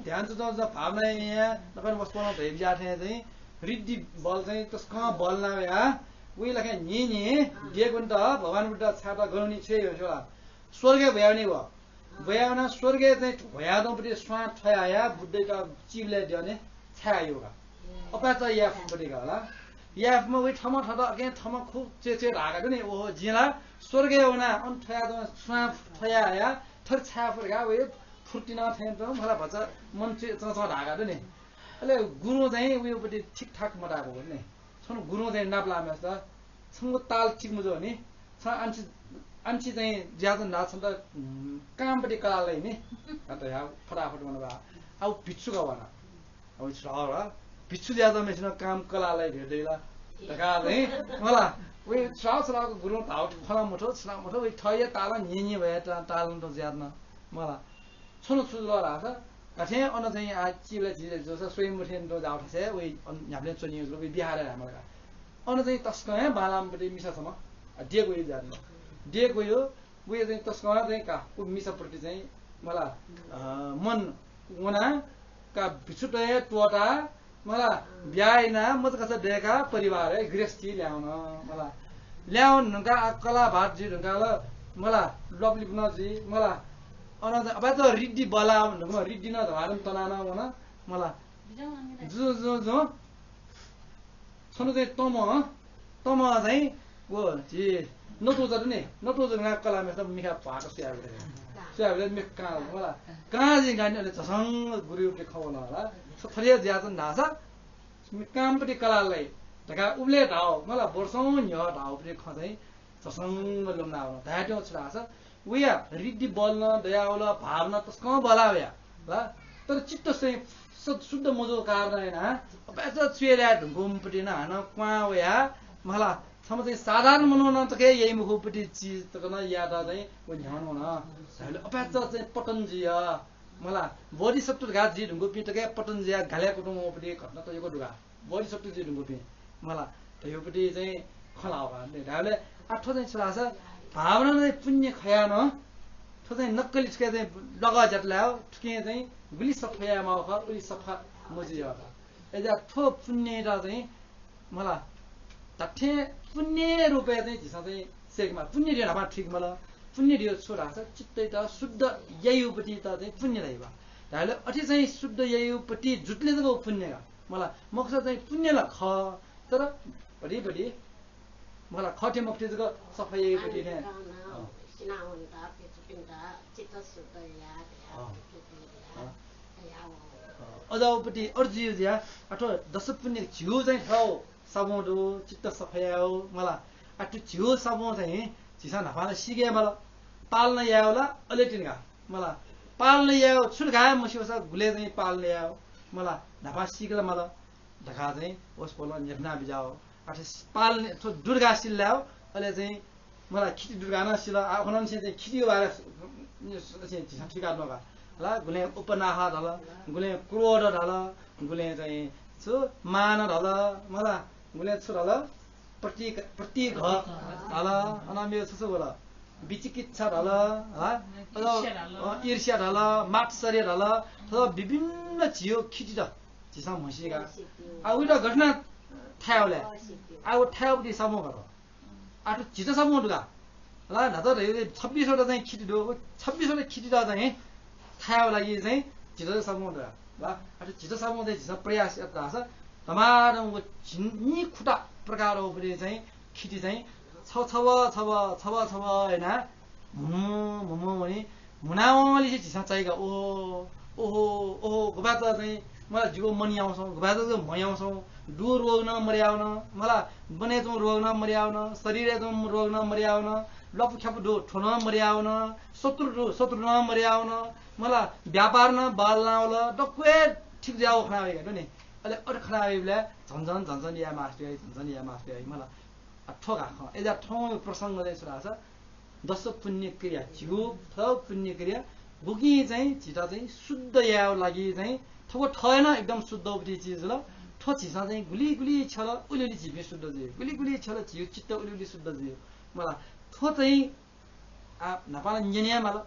ध्यान च्वंच्वं भावना यानाः नकतिनि वसपोलं धया बिज्याः थें चाहिँ ऋद्धि बल चाहिँ तसकं बल नावया, वइ लाखे न्हि न्हि देगुन्त भगवान बुद्ध छायेत गन वनी छु याइ स्व ला। स्वर्गय् ब्वयावनी व। ब्वयावनाः स्वर्गय् चाहिँ ह्वयादँपट्टि स्वां थ्वयाः बुद्धयात चिबलय् द्यःने छाये याइ का। अपाय्‌चा याये फुम्ह पट्टि का ला। याये फुम्ह वइ थम्हं थःत अकिं थम्हं खुब च्वय् च्वय् धाःगु दु नि, ओहो, जिं ला स्वर्गय् वनाः अन थ्वयादँ स्वां थ्वयाः थथे छाये फु धकाः वइ फुर्ति नं थें तुं, मला, भचा मन च्वय् चंचं धाःगु दु नि। अले गुरुं चाहिँ वइपट्टि ठीकठाक मताःगु दु नि। छन्हु गुरुं चाहिँ नापलाःम्हय्‌सित छंगु ताल ठीक मजू नि। छ आमची, आमची चाहिँ ज्याझ्वः नं छन्त, उम्, कामपट्टि कलाः लाइ नि। अ, त या फटाफट वन बा। आः भिक्षु का वन। आः छ्राव ला, भिक्षु ज्याझ्वःम्हय्‌सिनं काम कलाः लाइ भेट दइ ला धकाः चाहिँ, मला, वइ छ्राव छ्रावक गुरुं धाःगु खँ ला मथू, छुं ला मथू, वइ थःया तालं न्हि न्हि वया ता-, तालं तुं ज्याझ्वः नं, मला। छन्हु छु जुल धाःसा, गथे अन चाहिँ आः चिबलय् झी जूसा स्वयम्भू थें तुं जाःगु थासय् वइ अन न्ह्याबलें च्वनीगु जुल, वइ विहारय् धायेमाल का। अन चाहिँ तसकं हे बांलाःम्हपट्टि मिसा छम्ह, अ, देगु वइ ज्याझ्वः नं। देगु वइ, वइ चाहिँ तसकं चाहिँ का, उ मिसाप्रति चाहिँ मला, अ, मन वनाः का भिक्षुतय् त्वःताः मला, ब्याहा यानाः मचाकचा दय्काः परिवारय् गृहस्थी ल्याहां वन मला। ल्याहां वन धुंकाः आः कलाः भात जुइ धुंकाः ला मला, ल्वापु लिपु नं जुइ मला। अन चाहिँ अपाय्‌चा ऋद्धि बलाः वन धुंकाः ऋद्धि नं धमाधम तनाः नं वन मला। जुं, जुं, जुं। छन्हु चाहिँ तमं, तमं चाहिँ व झी नतुजा दु नि, नतुजा धुंकाः कलाःम्हय्‌सित मिखा भ्वाका स्वयाबिल। स्वयाबिल मिखा कां मला। कां जुइकाः नि अले झसंग गुरुयापट्टि खँ वल ला। छ थथे ज्याझ्वः नं धाःसा कामपट्टि कलाः लाइ धकाः उबलय् धाःगु मला, वर्षौं न्ह्यः धाःगुपट्टि खँ चाहिँ झसंग ल्वःमनाः वन। धायेत्यंगु छु धाःसा, वया ऋद्धि बल नं दयावल, भावना तसकं बलाः वया ला। तर चित्त चाहिँ सु-, शुद्ध मजूगु कारणं यानाः अपाय्‌चा च्वय् लाये धुंकूम्हपट्टि नं हानं क्वहां वयाः मला, छम्ह चाहिँ साधारण मनुखं तक हे याइ मखुपट्टि चिज तक नं यायेत चाहिँ व न्ह्यःने वन। धायेबलय् अपाय्‌चा चाहिँ पतन जुइ। मला, बोधिसत्व धकाः जुइ धुंकूपिं तक हे पतन जुयाः गालय् कुतुं वंपट्टि घटना तय्‌कू दु का। बोधिसत्व जुइ धुंकूपिं मला, धयागुपट्टि चाहिँ खँ ल्हाः का। धायेबलय् आः थ्व चाहिँ छु धाःसा, भावना नं पुण्य खयाः नं थ्व चाहिँ नक्कली थुके चाहिँ ल्वाकः ज्यात लायेगु, थुकिं चाहिँ गुलि सफा यायेमाःगु खः, उलि सफा मजुइ का। अय्‌जुयाः थ्व पुण्ययात चाहिँ मला, धात्थें पुण्य रूपय् चाहिँ झीसं चाहिँ सय्‌के माल। पुण्य धयागु न्हापां थुइके माल। पुण्य धयागु छु धाःसा चित्तयात शुद्ध याइगुपट्टियात चाहिँ पुण्य धाइ का। धायेबलय् अथे चाहिँ शुद्ध याइगुपट्टि जुइबलय् जक व पुण्य का। मला, मखुसा चाहिँ पुण्य ला खः, तर भति भति मला, खः थें मखु थें जक सफा याइगुपट्टि थें। अँ। अँ। अँ। अजाउपट्टि अर्जुयु ज्या, अथवा दश पुण्य झिउ चाहिँ थ्व साबुं दु, चित्त सफा यायेगु, मला। आ, थ्व झिउ साबुं चाहिँ झीसं न्हापां ला सीके माल, पालन यायेगु ला अले तिनि का, मला। पालन यायेगु छु धकाः मस्यूसा गुलय् चाहिँ पालन यायेगु, मला, न्हापां सीके ला माल धकाः चाहिँ वसपोलं न्ह्यथना बिज्याःगु। अथे पालन थ्व दु धकाः सिल ला, अले चाहिँ मला खिति दु धकाः नं सिल। आ, अखनंनिसें चाहिँ खितिया बारे झीसं थुइका नका। हला, गुलें उपनाह धाल, गुलें क्रोध धाल, गुलें चाहिँ छु मान धाल, मला, गुलें छु धाल, प्रति-, प्रतिघ धाल, अन मेगु छु छु वल, विचिकिच्छा धाल, हला, ईर्ष्या धाल। अ, ईर्ष्या धाल, मात्सर्य धाल, थ्व विभिन्न झिउ खितित झीसं म्हसीका। आ, उइत घटना थायेगु ले। आ, व थायेगु साबुं का। आ, थ्व झित साबुं दु का। ला, न्हाचः धइगु छब्बिसवटा चाहिँ खिति दु। व छब्बिसवटा खितित चाहिँ थायेगु लागि चाहिँ झिंछसः साबुन दु। ला, अथे झिंछसः साबुन चाहिँ झीसं प्रयास यात धाःसा धमाधम व झिंछसः खुता प्रकार उपरि चाहिँ खिति चाहिँ छ, छब्व, छब्व, छब्व, छब्व यानाः म्हुनु, म्हुमु वनी। म्हुनावंलिसे झीसं चाइगा, ओहो, ओहो, ओहो, गुबात चाहिँ मला जिगु मन याउँछौ, गुबात चाहिँ म्ह याउँछौ, दु रोग नं मर्यावन, मला मनय् च्वं रोग नं मर्यावन, शरीरय् च्वं रोग नं मर्यावन, ल्वापु ख्यापु दु थ्व नं मर्यावन, शत्रु दु शत्रु नं मर्यावन, मला व्यापार नं बहाल लावल, दक्व हे ठीक जुयाव खना वइगा दु नि। अले अथे खना वइबलय् झन झन झन झन याये मास्ति याइ, झन झन याये मास्ति याइ, मला। आ, थ्व का खँ। अय्‌जा थौंया प्रसंग चाहिँ छु धाःसा दश पुण्य क्रिया, झिगू थः पुण्य क्रिया, गुकिं चाहिँ झीत चाहिँ शुद्ध यायेगु लागि चाहिँ थ्व थः हे नं एकदम शुद्ध उपति चिज जुल। थ्व झीसं चाहिँ गुलि गुलि छ्यल उलि उलि झीपिं शुद्ध जुइ, गुलि गुलि छ्यल झीगु चित्त उलि उलि शुद्ध जुइ। मला, थ्व चाहिँ आ, न्हापां ला न्यने माल,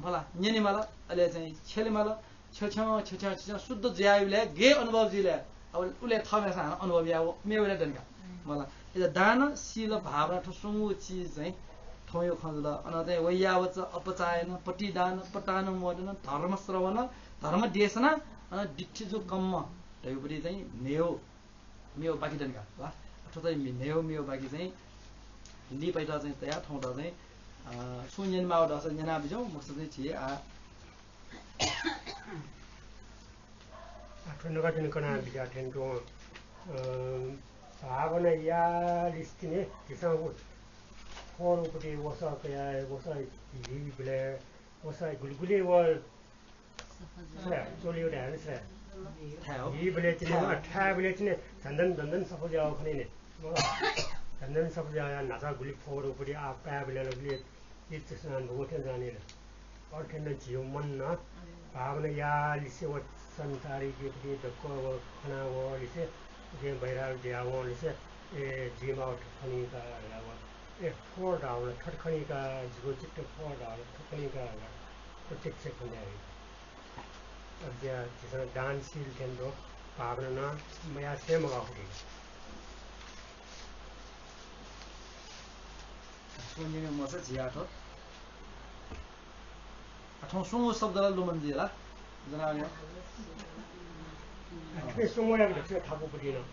मला, न्यने माल, अले चाहिँ छ्यले माल, छ्यछ्यं, छ्यछ्यं, छ्यछ्यं शुद्ध जुयाइबलय् गय् अनुभव जुइलय्, अब उलय् थःम्हेसां हानं अनुभव याः, मेवलय् दनि का। मला, अय्‌जा दान, शील, भावना थ्व स्वंगू चिज चाहिँ थौंया खँ जुल। अन चाहिँ वैयावच, अपचायन, पटिदान, पटानुमोदन, धर्मश्रवण, धर्मदेशना, अन दिठ्ठिजु कम्म धइगुपति चाहिँ न्हय्‌गू मेव बाकी दनि का, ला? थ्व चाहिँ मि-, न्हय्‌गू मेव बाकी चाहिँ लिपाइत चाहिँ तयाः थौंत चाहिँ, अ, सुं न्यनेमाःगु दःसा न्यना बिज्याहुँ, मखुसा चाहिँ झी आ। आ, थ्व नकातिनि कना बिज्याः थें तुं, अ, भावना याः लिसे तिनि झीसं उ थ्व रूपति वसः कयाः, वसः हीबलय्, वसः गुलि गुलि व छ्या, चोलियो धायेबलय् छ्या। थाय् हो। हीबलय् तिनि, थाय् हो। थाय्‌बलय् तिनि झन झन, झन झन सफा जुयाव खनी नि। झन झन सफा जुयाव न्हाचः गुलि फोहोर उपरि आ पाय्‌बलय् ला गुलि चित्त स्नान भगवत जाने ला। अथे नं झीगु मन नं भावना याः लिसे व संसारय् के प्रति दक्व व खना व लिसे उके बैराग जुयावं लिसे ए जिमाव खनी का ला व। ए फोहोर धाव ला थत खनी का, जिगु चित्त फोहोर धाव ला थत खनी का ला। प्रत्यक्ष खने। अद्या झीसं दान शील थें तुं भावना नं मयासें मगाः हुँ। स्वनिमे मचा झियाः थ्व। आ, थौं स्वंगू शब्द ला लुमन जुइ ला? जनावया। आ, थुके स्वंगूया दक्व थाकुपति नं।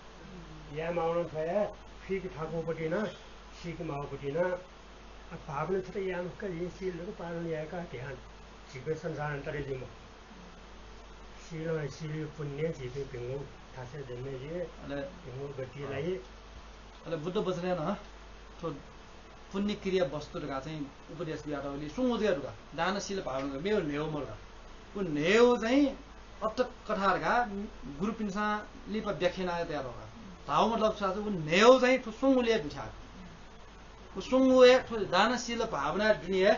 याये माःगु नं थ्व हे, थुइके थाकुपति नं, सीके माःगुपति नं। आ, भावना छता याये मखु का, जिं शील जक पालन याये का ध्यान। झीके संसारं तरे जुइमा। शील, शील पुण्य झीपिं भिंगु थासय् जन्मे जुइ, अले भिंगु गति अँ। लाइ। अले बुद्ध वचनय् नं थ्व पुण्य क्रिया वस्तु धकाः चाहिँ उपदेश बियातःगुलिं स्वंगू जक दु का। दान, शील, भावना मेव न्हय्‌गू मदु का। उ न्हय्‌गू चाहिँ अट्ठकथा धकाः गुरुपिन्सं लिपा व्याख्या यानातयातःगु का। धाःगु मतलब छु धाःसा उ न्हय्‌गू चाहिँ थ्व स्वंगुलिइ दुथ्याः का। व स्वंगू हे थ्व दान, शील, भावना दुने हे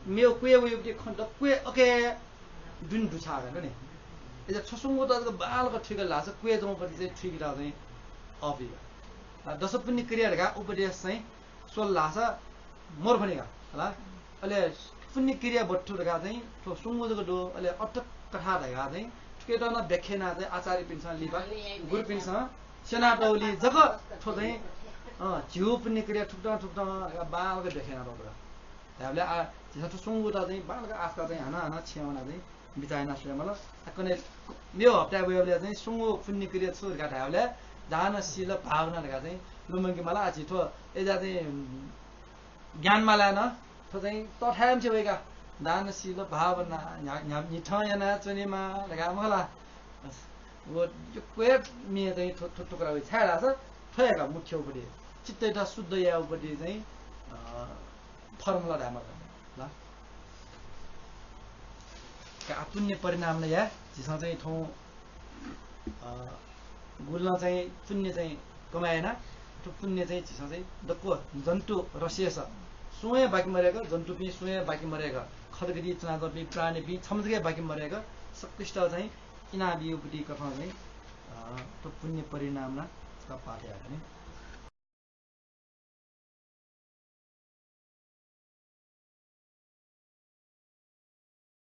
मेव क्वय् वइगुपति खँ दक्व हे अकय् दुने दुथ्याः का नि। अय्‌जा थ्व स्वंगूत जक बांलाक थुइकल धाःसा क्वय् च्वंगुपति चाहिँ थुइकेत चाहिँ अःपुइ का। आ, दश पुण्य क्रिया धकाः उपदेश चाहिँ स्वल धाःसा मरु फनि का, हला? अले पुण्य क्रिया वस्तु धकाः चाहिँ थ्व स्वंगू जक दु, अले अट्ठकथा धकाः चाहिँ थुकेत नं व्याख्या यानाः चाहिँ आचार्यपिन्सं लिपा गुरुपिन्सं स्यनातःगुलिं जक थ्व चाहिँ, अँ, झिगू पुण्य क्रिया थुकथं थुकथं धकाः बांलाक व्याख्या यानातःगु दु। धायेबलय् आ, झीसं थ्व स्वंगूत चाहिँ बांलाक आस्था चाहिँ हानं हानं छेँय् वनाः चाहिँ बिचाः यानाः स्वये माल। आ, कन्हय् मेव हप्ताय् वयेबलय् चाहिँ स्वंगू पुण्य क्रिया छु धकाः धायेबलय् दान, शील, भावना धकाः चाहिँ लुमंके माल। आ, झी थ्व अय्‌जा चाहिँ ज्ञान मालाय् नं थ्व चाहिँ तःथाय्‌म्ह छि वइका। दान, शील, भावना, न्ह्या-, न्ह्या-, न्हिथं यानाच्वनेमा धकाः मखु ला। व यक्व हे म्ये चाहिँ थ्व, थ्व टुक्रा वइ। छाय् धाःसा थ्व हे का मुख्य उपदेश। चित्तयात शुद्ध यायेगुपति चाहिँ, अ, formula धायेमाल ला। का पुण्य परिणाम नं या, झीसं चाहिँ थौं अ, गुलिं चाहिँ पुण्य चाहिँ कमाय् याना, थ्व पुण्य चाहिँ झीसं चाहिँ दक्व जन्तु रसेस सुं हे बाकि मरय्क, जन्तुपिं सुं हे बाकि मरय्क, खड्गति च्वनाच्वंपिं प्राणीपिं छम्ह जक हे बाकि मरय्क, सकसित चाहिँ इनाबियुपति कथं चाहिँ, अ, थ्व पुण्य परिणाम नं छकः पाठ याये खनी।